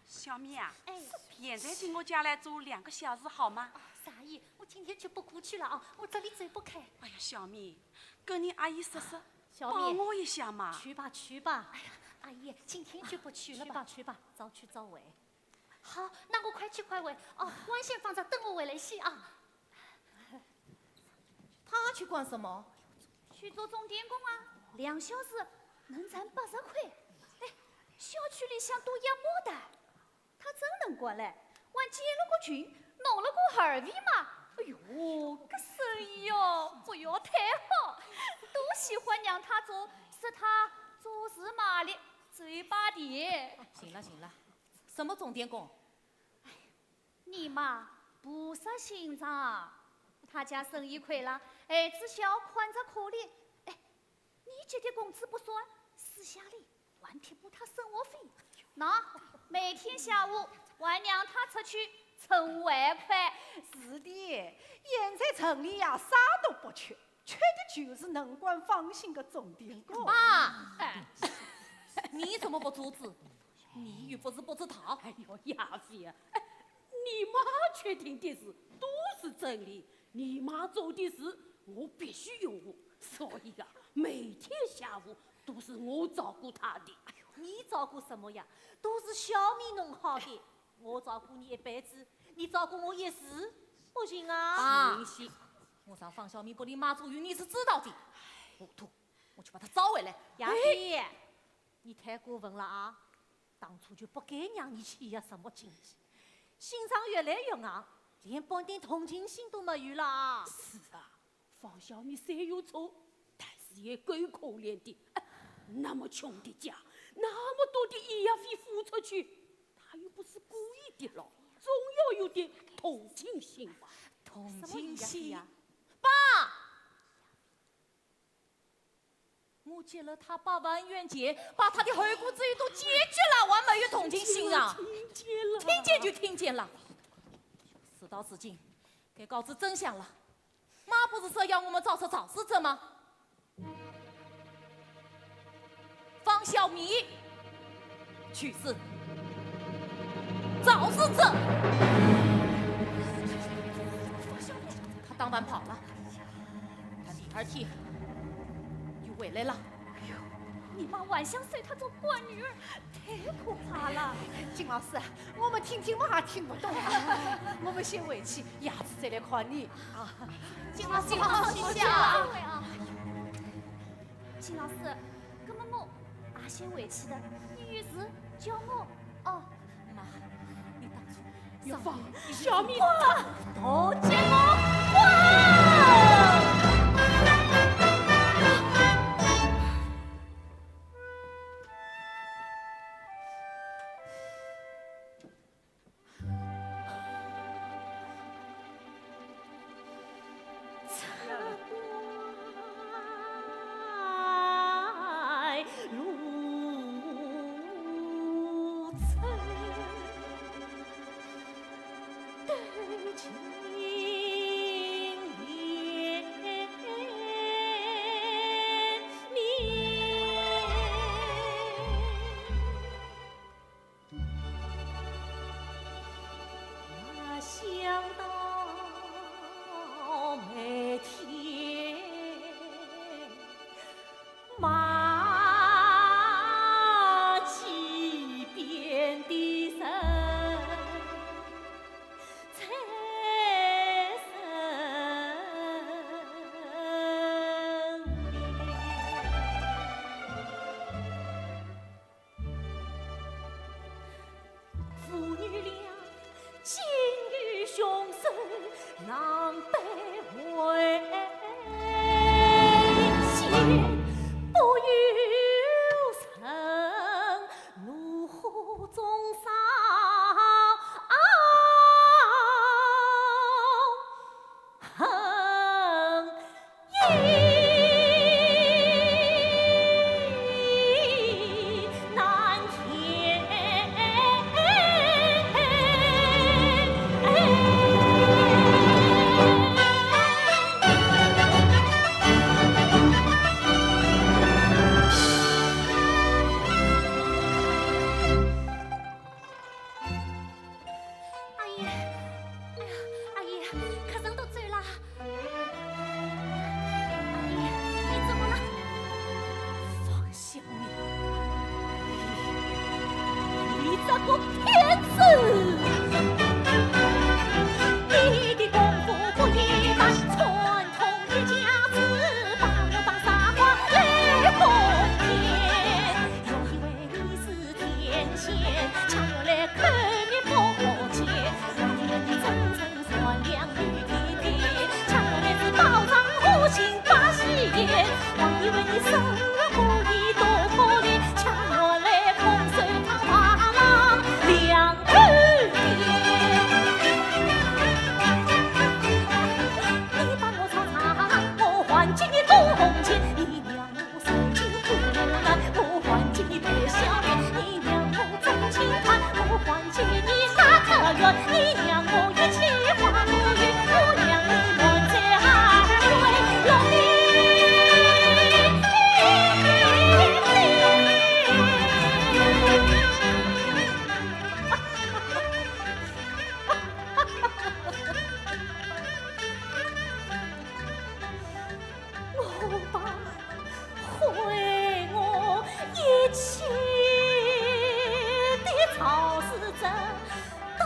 小米啊，哎。现在进我家来住两个小时好吗？啊，阿姨，我今天就不过去了啊，我这里走不开。哎呀，小米，跟你阿姨说说，小米，帮我一下嘛。去吧，去吧。哎呀，阿姨，今天就不去了吧？去吧，去吧，早去早回。好，那我快去快回。哦，碗先放这，等我回来洗啊。他去管什么？去做钟点工啊，两小时能赚八十块。哎，小区里向都养马的，他真能管嘞，还建了个群，弄了个二维码。哎哟，搿生意哦，不要太好，都喜欢让他做，说他做事卖力，嘴巴甜。行了行了，什么钟点工？你嘛，菩萨心肠，他家生意亏了，孩子小看着可怜。哎，你结的工资不算，私下里还贴补他生活费。喏，每天下午还让他出去存外快。是的，现在城里呀，啥都不缺，缺的就是能管方兴个钟点工。妈，哎，你怎么不阻止？你又不是不知道。哎呦，亚飞啊，哎，你妈确定的事都是真的，你妈做的事我必须拥护，所以啊，每天下午都是我照顾她的。哎呦，你照顾什么呀？都是小米弄好的。我照顾你一辈子，你照顾我一时，不行啊。爸，我想方小米不理妈祖，你是知道的。糊涂，我去把她招回来。亚飞，你太过分了啊！ 当初就不该让你去呀，什么经济？心肠越来越硬，连半点同情心都没有了。是啊，方小米虽有错，但是也够可怜的。哎，那么穷的家，那么多的医药费付出去，他又不是故意的咯，总要有点同情心吧。同情心？什么医药费呀？爸！ 我借了他八万元钱，把他的后顾之忧都解决了，我还没有同情心啊！听见了，听见就听见了。事到如今，该告知真相了。妈不是说要我们找出肇事者吗？方小米， 去世，肇事者。他当晚跑了，他第二天又回来了。哎呦，你妈还想收她做干女儿，太可怕了。金老师，我们听听嘛也听不懂啊。我们先回去，夜子再来看你啊。金老师，金老师，谢谢啊。谢谢啊。金老师，那么我也先回去的，你有事叫我哦。 妈，你打住，要放小米滚，都给我滚！骗子！你的功夫不一般，串通一家子，把我当傻瓜来哄骗。原以为你是天仙，恰来看你不见。原以为你真正善良与体贴，恰来是包藏祸心把戏演。 还以为你生活不易多可怜，却原来空手套白狼两头骗。你把我吵吵，我还给你多红钱，你让我受尽苦难，我还给你白笑面，你让我 真情话，我还给你打个圆，你让我一气化不圆，我让你满嘴含冤。老弟，我把 毁我一切的赵世珍当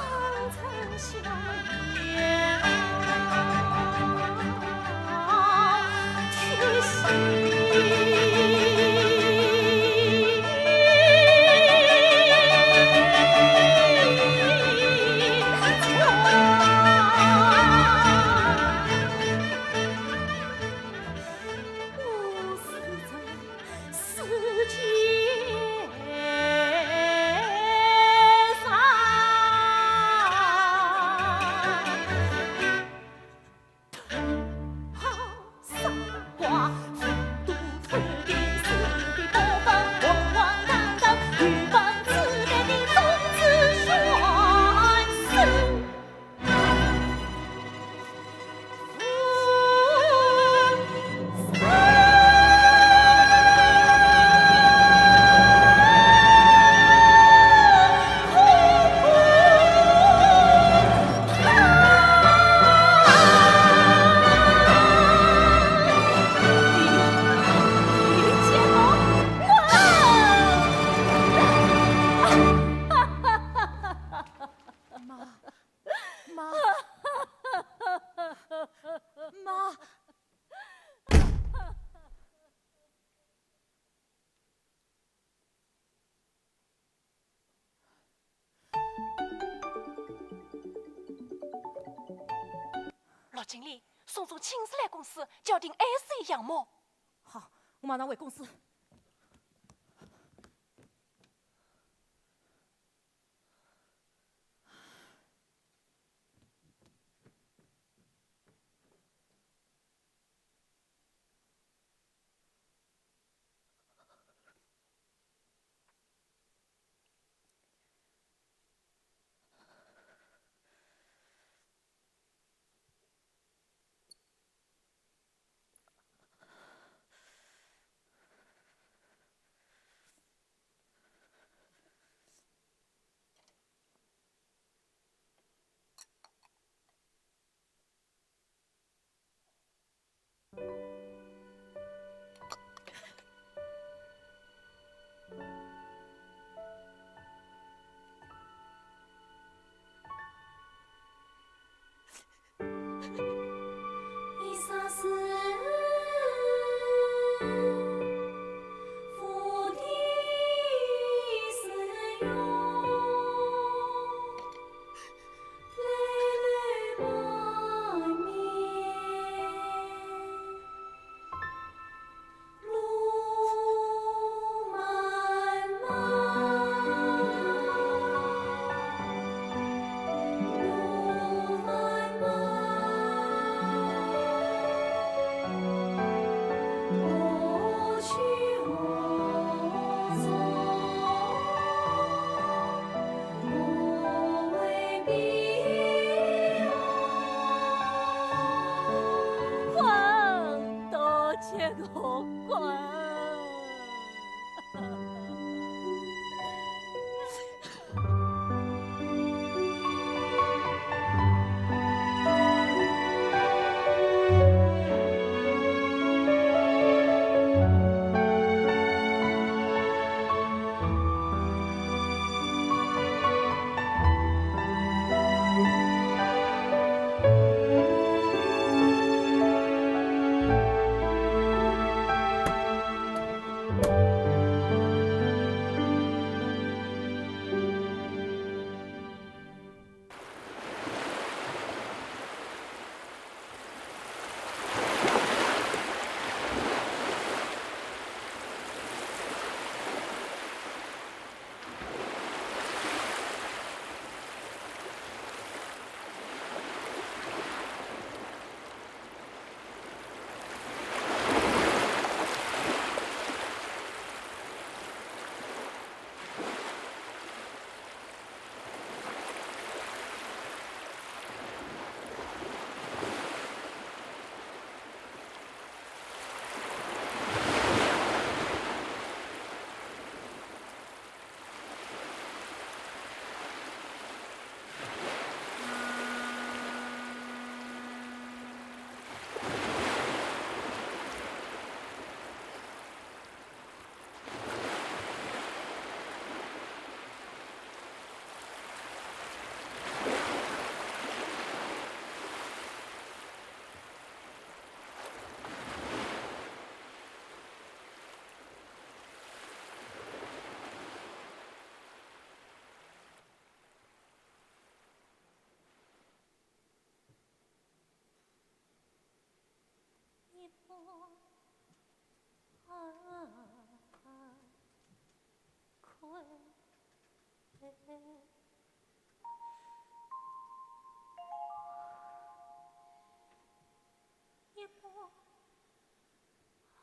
成笑面啊，去洗。 妈，妈，妈！ 陆经理，宋总亲自来公司，叫定S一样么？好，我马上回公司。一步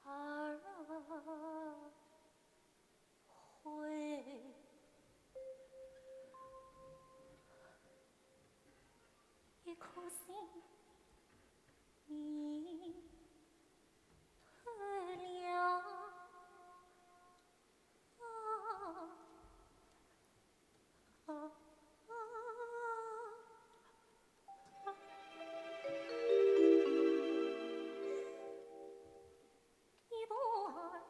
二回，一颗心迷透了。 一步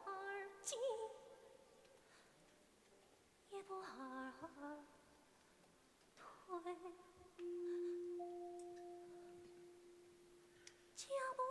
二进，一步二退，脚步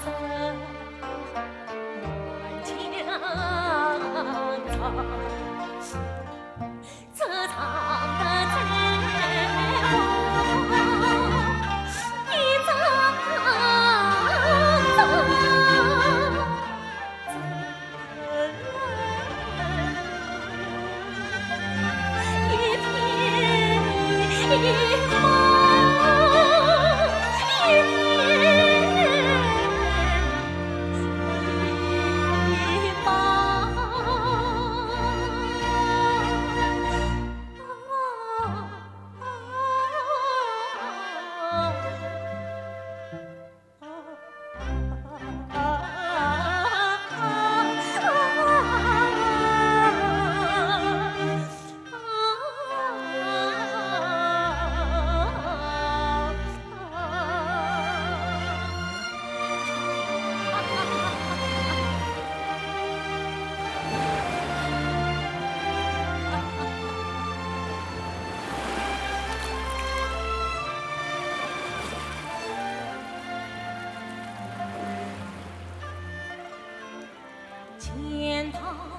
钱塘江。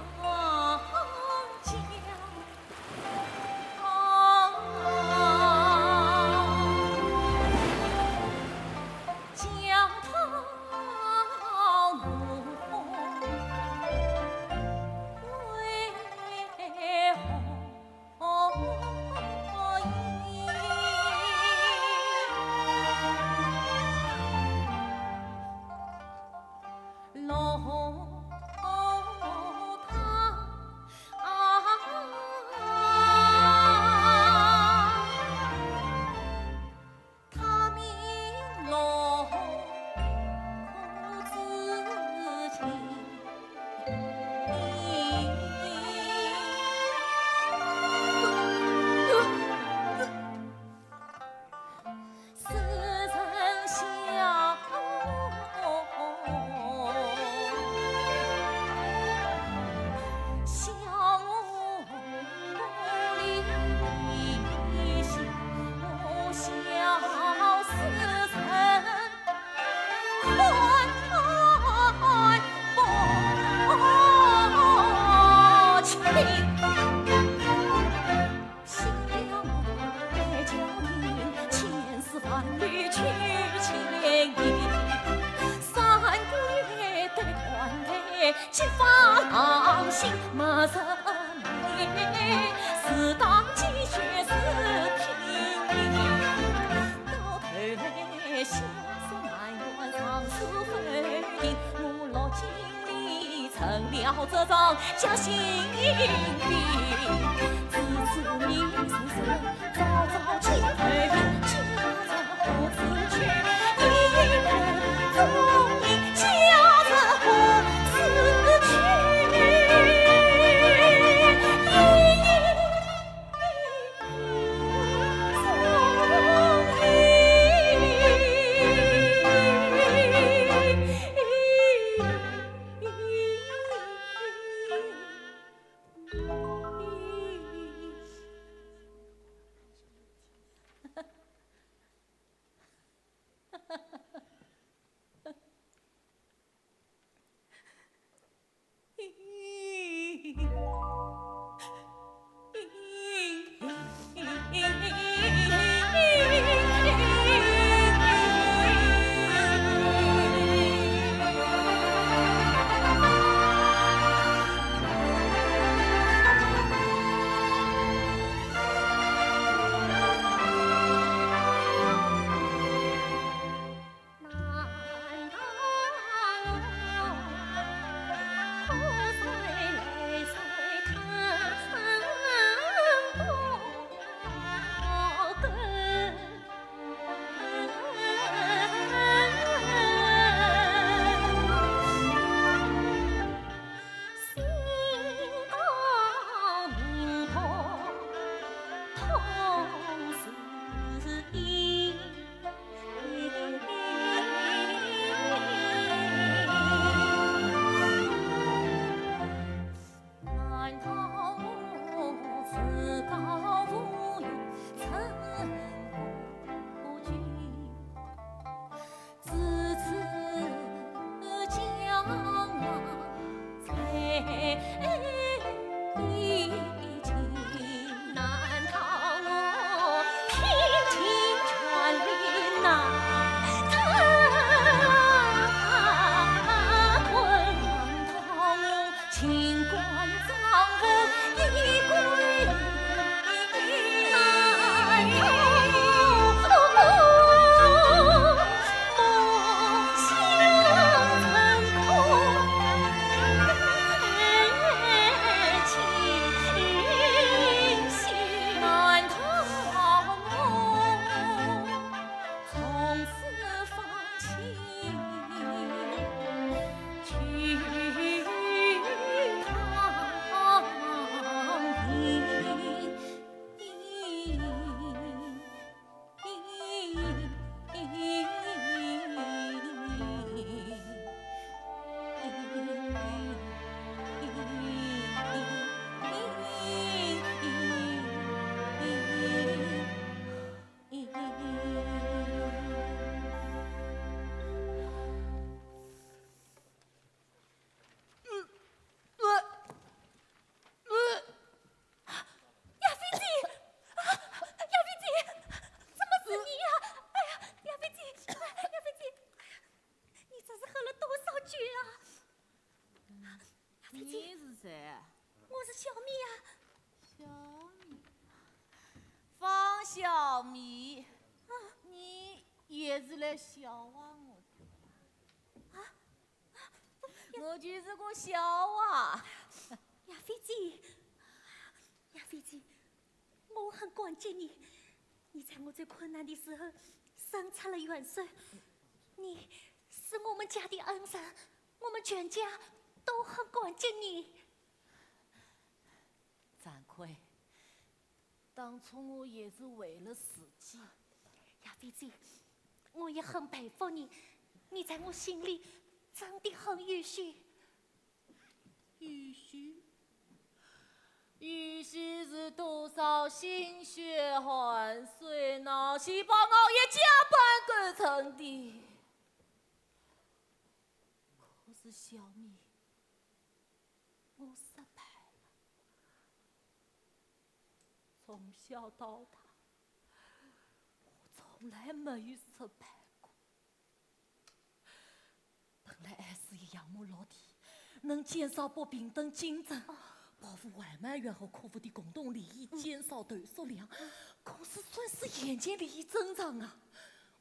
小米啊，小米，方小米，啊，你也是来笑话我的？啊？我就是个笑话。亚菲姐，亚菲姐，我很感激你，你在我最困难的时候伸出了援手，你是我们家的恩人，我们全家都很感激你。 张坤，当初我也是为了自己。亚菲姐，我也很佩服你，你在我心里真的很优秀。优秀？优秀是多少心血汗水、脑细胞熬夜加班构成的。可是小米， 我失败了。从小到大，我从来没有失败过。本来爱是一样么落地，能减少不平等竞争，保护外卖员和客户的共同利益，减少投诉量，可是算是眼前利益增长啊！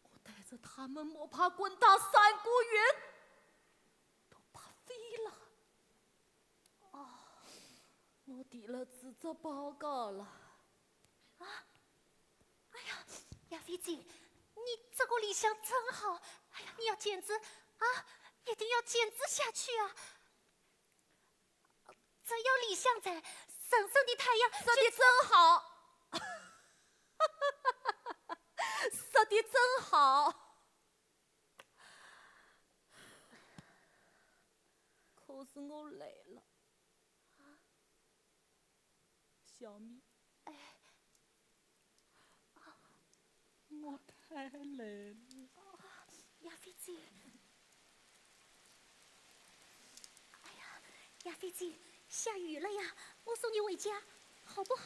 我带着他们摸爬滚打三个月，都白费了。 哦，我提了辞职报告了。啊？哎呀，亚菲姐，你这个理想真好。哎呀，你要坚持啊，一定要坚持下去啊！只有理想在，神圣的太阳，说的真好，说的真好。 可是我累了。小米，哎，我太累了。亚菲姐，哎呀，亚菲姐，下雨了呀，我送你回家，好不好？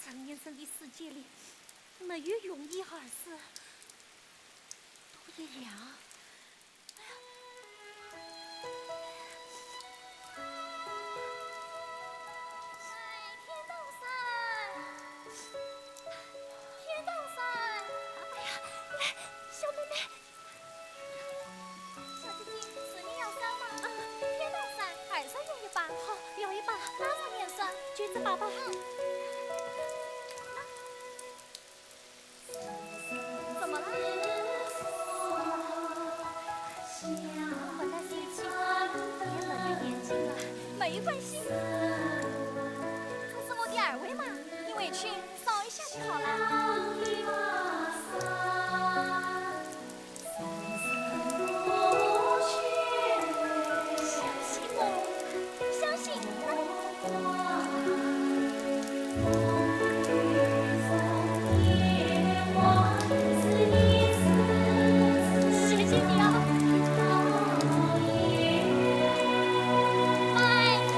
成年人的世界里，没有容易二字，都一样。哎，天道山，天道山。哎呀，来，小妹妹， 小姐姐，是你要山吗？嗯，天道山，二十元一把。好，要一把。多少钱算？九十八吧。嗯。怎么了？混在一起，也没有眼睛了。没关系。这是我的二维码，你回去扫一下就好了。 相信我，相信我。谢谢你啊。拜拜。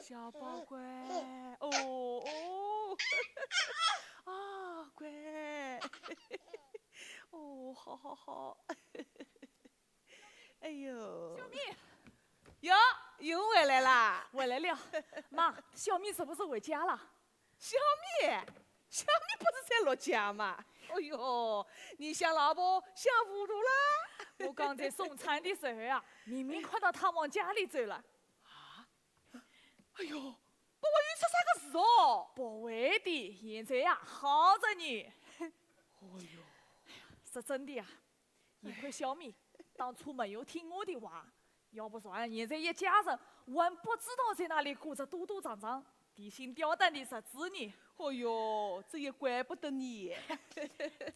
小宝贝，小宝贝，哦，哦，啊，乖，哦，好，好，好。哎呦，小米。哟，又回来啦？回来了。妈，小米是不是回家了？ 小米，小米不是在陆家吗？哎呦，你想老婆想糊涂啦？我刚才送餐的时候啊，明明看到她往家里走了。啊？哎呦，不会又出啥个事哦？不会的，现在呀，好着呢。哎呦，说真的呀，幸亏小米当初没有听我的话，要不然现在一家人还不知道在哪里过着嘟嘟囔囔。提心吊胆地实梗呢。哦哟，这也怪不得你。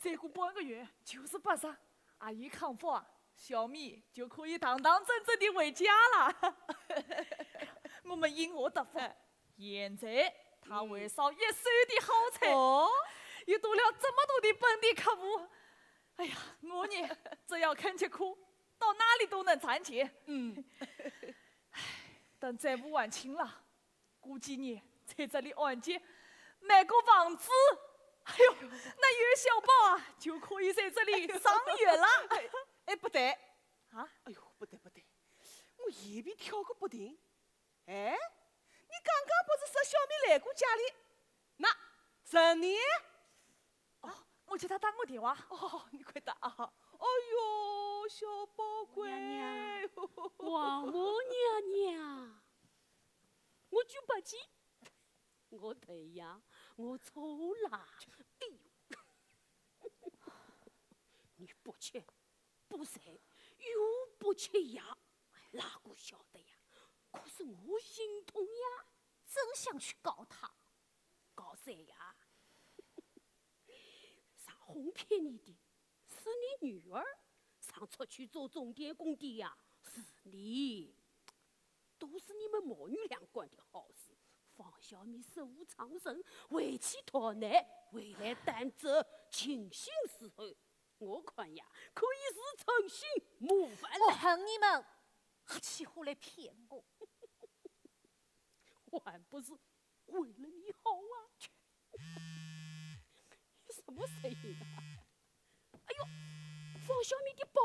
再过半个月就是八十，阿姨康复啊，小米就可以堂堂正正地回家了。我们因祸得福，哎。现在她还烧一手的好菜，哦？又多了这么多的本地客户。哎呀，我呢，只要肯吃苦，到哪里都能赚钱。嗯。唉，等债务还清了， 估计呢，在这里按揭买个房子。哎呦，那月小宝啊，就可以在这里赏月了。哎，不对。啊？哎呦，不对，不对，我眼皮跳个不停。哎，你刚刚不是说小米来过家里？那，人呢？ 哦，我叫她打我电话。哦，你快打啊！哎呦，小宝贝。王母娘娘。王母娘娘，我就不急，我对呀，我错了。哎呦，你不吃不睡，又不吃药，哪个晓得呀？可是我心痛呀。真想去告她。告谁呀？ 上哄骗你的是你女儿，上出去做钟点工的呀是你。都是你们母女两个的好事，方小米手无寸铁，回去讨奶，回来担责，情形如何，我看呀，可以是成心谋反了。我恨你们，还起哄来骗我。我还不是 为了你好啊。什么声音啊？哎呦，方小米的包！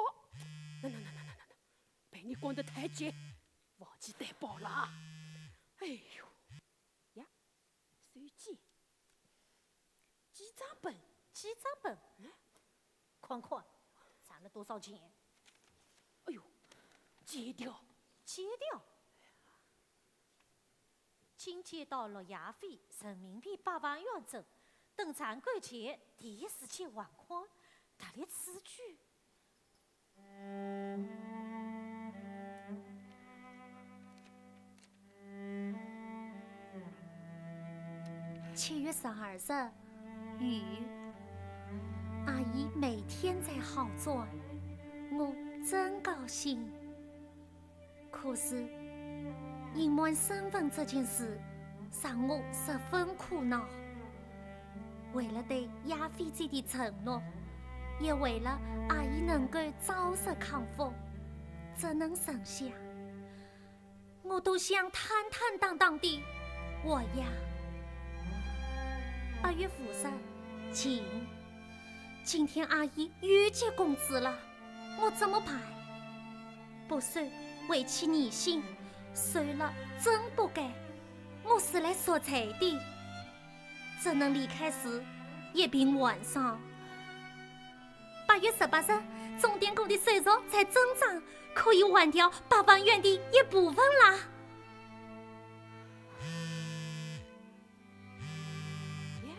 那那那那那那那，被你管得太紧，忘记带包了啊！哎呦，呀，手机，记账本，记账本，嗯，看看，赚了多少钱？哎呦，借掉，借掉。 今借到陆亚飞人民币八万元整，等赚够钱第一时间还款，特立此举。七月十二日，雨。阿姨每天在好转，我真高兴。 可是，隐瞒身份这件事让我十分苦恼。为了对亚飞姐的承诺，也为了阿姨能够早日康复，这能省下，我都想坦坦荡荡地活呀。八月五日，晴。今天阿姨又结工资了。 我怎么办？不收，为其逆心，收了真不该。我是来贖罪的，只能离开时一并还上。八月十八日，钟点工的收入在增长，可以还掉八万元的一部分啦。哎，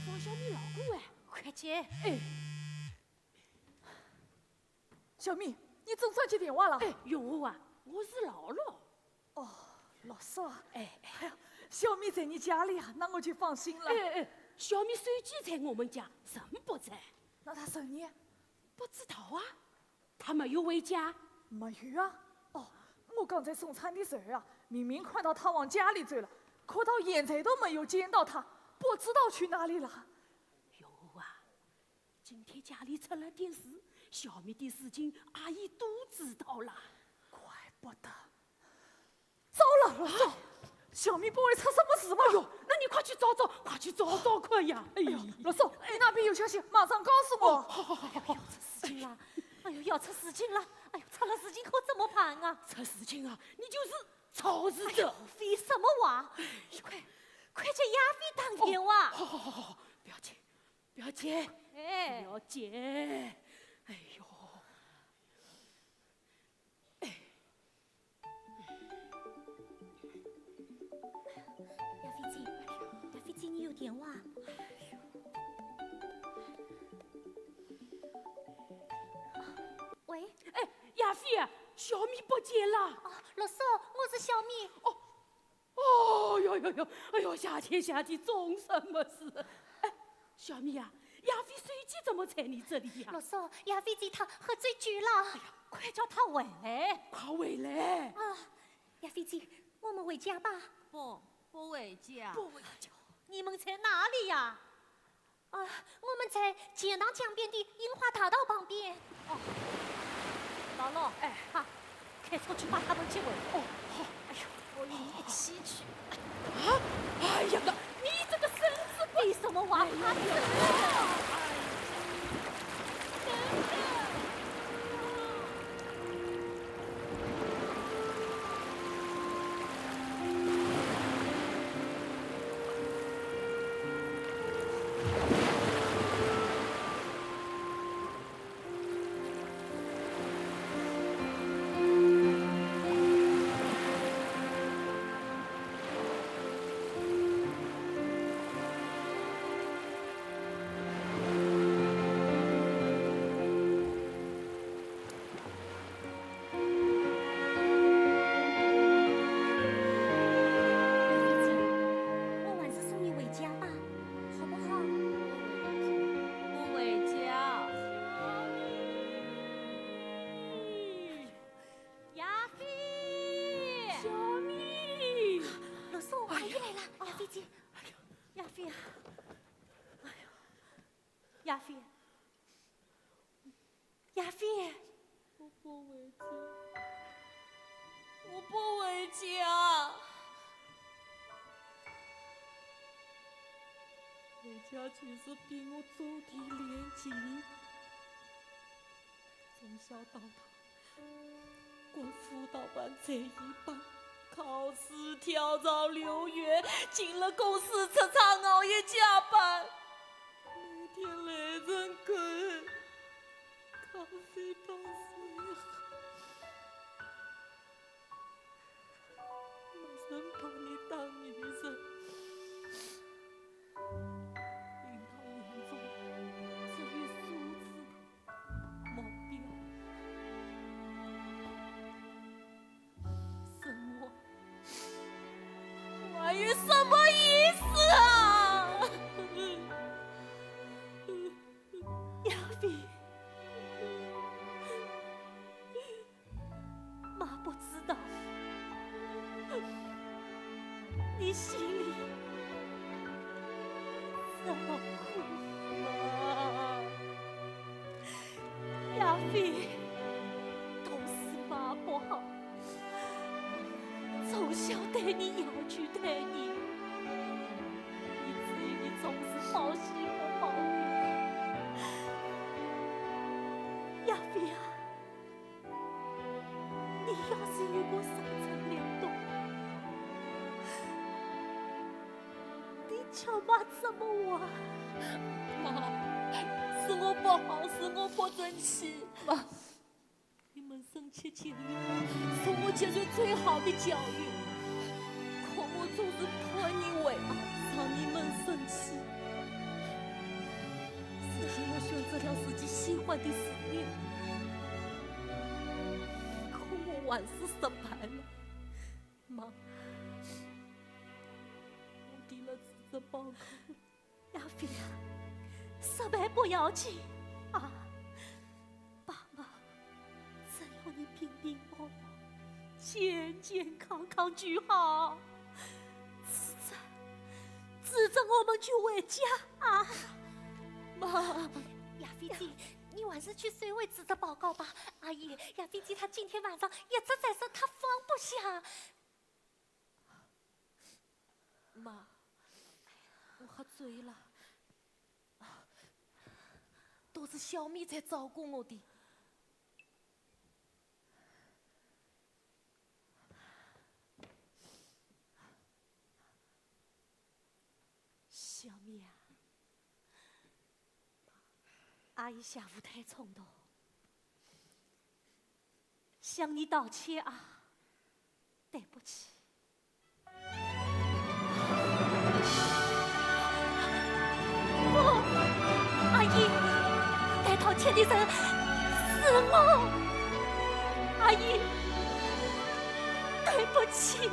方小米老公哎，快接！哎。 小米，你总算接电话了？哎，月华啊，我是老陆。哦，陆叔啊。哎，哎。哎呀，小米在你家里啊，那我就放心了。哎，哎，小米手机在我们家，人不在。那他人呢？不知道啊，他没有回家。没有啊？哦，我刚才送餐的时候啊，明明看到他往家里走了，可到现在都没有见到他，不知道去哪里了。月华啊， 今天家里出了点事，小米的事情阿姨都知道了。怪不得。糟了，陆叔，小米不会出什么事吧？哎呦，那你快去找找，快去找找看呀！哎呦，哎呦，陆叔，你那边有消息，马上告诉我。哦，好，好，好，好。哎呦，要出事情了！哎呦，要出事情了！哎呦，出了事情可怎么办啊？出事情啊，你就是肇事者。哎呦，废什么话！快，快叫亚飞打电话。哦，好，好，好，好，不要紧。 不要紧，哎。不要紧。哎呦，哎。亚飞姐，亚飞姐，你有电话？喂？哎，亚飞，小米不见了。哦，陆叔，我是小米。哦，哦哟哟哟，哎呦，谢天谢地，总算没事。哎，小咪啊，亚飞手机怎么在你这里呀？罗叔，亚飞姐她喝醉酒了。哎呀，快叫她回来。快回来。啊，亚飞姐，我们回家吧。不，不回家。不回家。你们在哪里呀？ 啊，我们在钱塘江边的印花大道旁边。哦，老罗，哎，哈，开车去把他们接回来。哦，好。哎呦，我与你一起去。啊？哎呀，你这个孙子，比什么王八子？哎呀，等等。 我还是送你回家吧，好不好？不回家。亚飞！小咪！罗叔，阿姨来了，亚飞姐。哎呀，亚飞啊！哎呦， 亚飞，亚飞，我不回家，我不回家。回家就是比我做的年纪，从小到大， 管辅导班、才艺班，考试、跳槽、留学，进了公司职场熬夜加班，每天累成狗，咖啡当水喝，没人把你当女人，领导眼中只有数字 目标，生活还有什么意思啊？亚飞，妈不知道你心里 这么苦吗？亚飞，都是妈不好，从小对你要求太严，以至于你总是报喜不报忧。亚飞啊， 你要是有个三长两短，你叫妈怎么活？妈，是我不好，是我不争气。妈，你们生气前有我，是我给予最好的教育。可我总是迫于为爱，让你们生气。如今我选择了自己喜欢的事业， 可我还是失败了。妈，我提了辞职报告。亚飞啊，失败不要紧啊，爸妈只要你平平安安、健健康康就好。辞职，辞职我们就回家啊。妈。亚飞姐， 你还是去收回辞职报告吧。阿姨，亚飞姐她今天晚上一直在说她放不下。妈，我喝醉了，都是小咪在照顾我的。 小咪啊，阿姨下午太冲动，向你道歉啊，对不起。不，阿姨，该道歉的人是我。阿姨，对不起。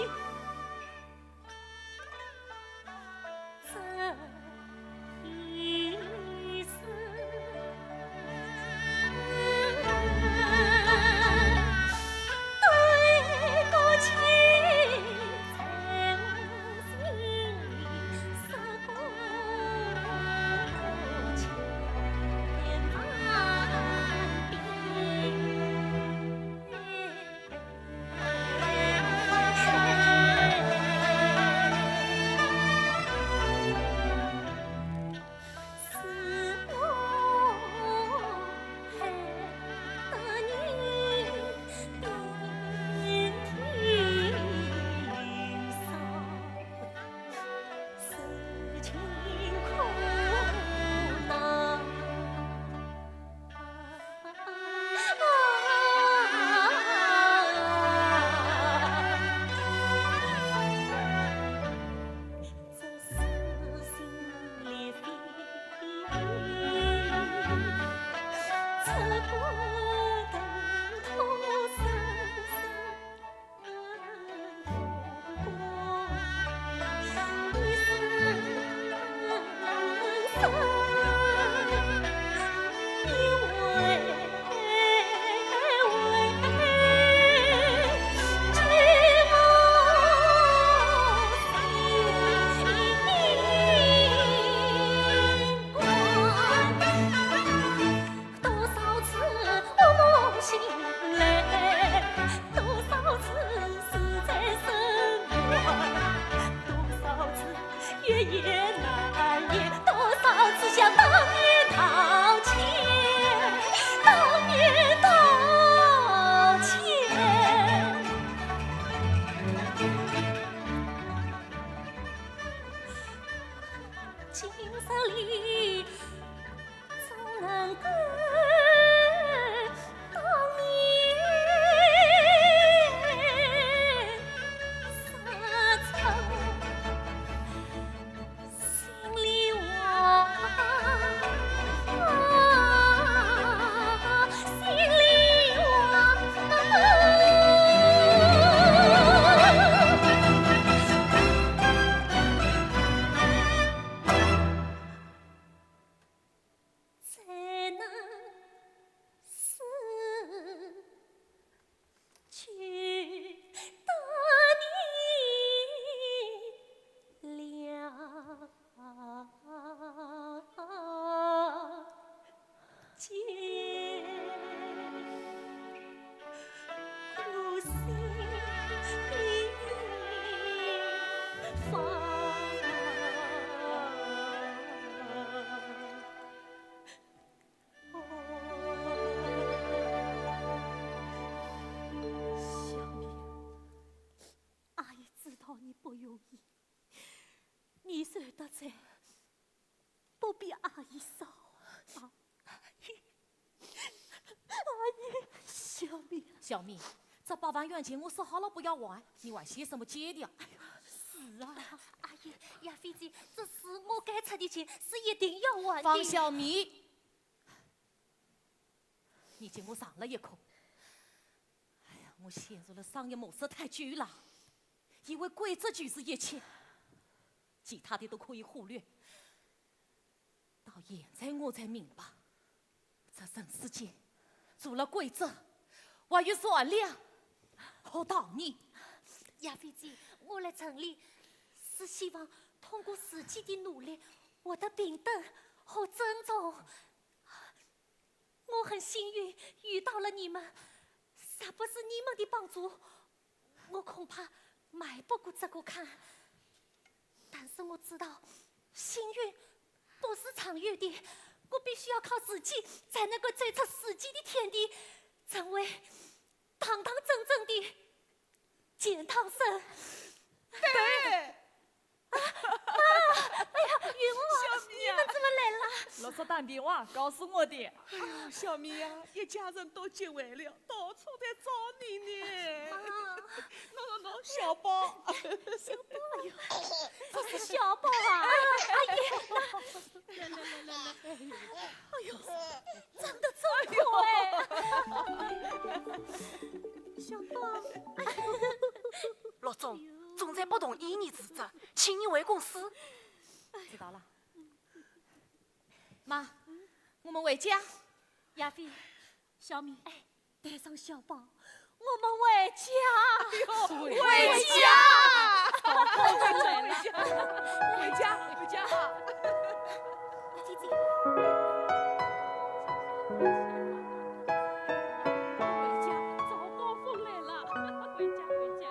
去得你了。见我心里放。小明，阿姨知道你不容易，你受的罪不比阿姨少啊。阿姨，阿姨，小明。小明，这八万元钱我说好了不要还，你还写什么借条？哎呦，是啊。阿姨，亚菲姐，这是我该出的钱，是一定要还的。方小明，你给我上了一课。哎呀，我陷入了商业模式太久了，以为规则就是一切，其他的都可以忽略。到现在我才明白，这人世间除了规则，还有善良和道义。亚菲姐，我来城里是希望通过自己的努力，获得平等和尊重。我很幸运遇到了你们，若不是你们的帮助，我恐怕迈不过这个坎。但是我知道，幸运不是长远的，我必须要靠自己，才能够走出自己的天地，成为堂堂正正的钱塘生。对。哎呀，云儿啊，小明啊，你们怎么来了？老师打电话告诉我的。哎呀，小明啊，一家人都急坏了，到处在找你呢。妈。喏，喏，喏，小宝。小宝，哎呦，这是小宝啊！阿姨，那，来，来，来，来，来。哎呦，长得真快哎。小宝，哎呦。陆总，总裁不同意你辞职，请你回公司。知道了。妈，我们回家。亚菲，小明，哎，带上小宝，我们回家。哎呦，回家。回家，回家。姐姐。回家，早高峰来了。回家，回家。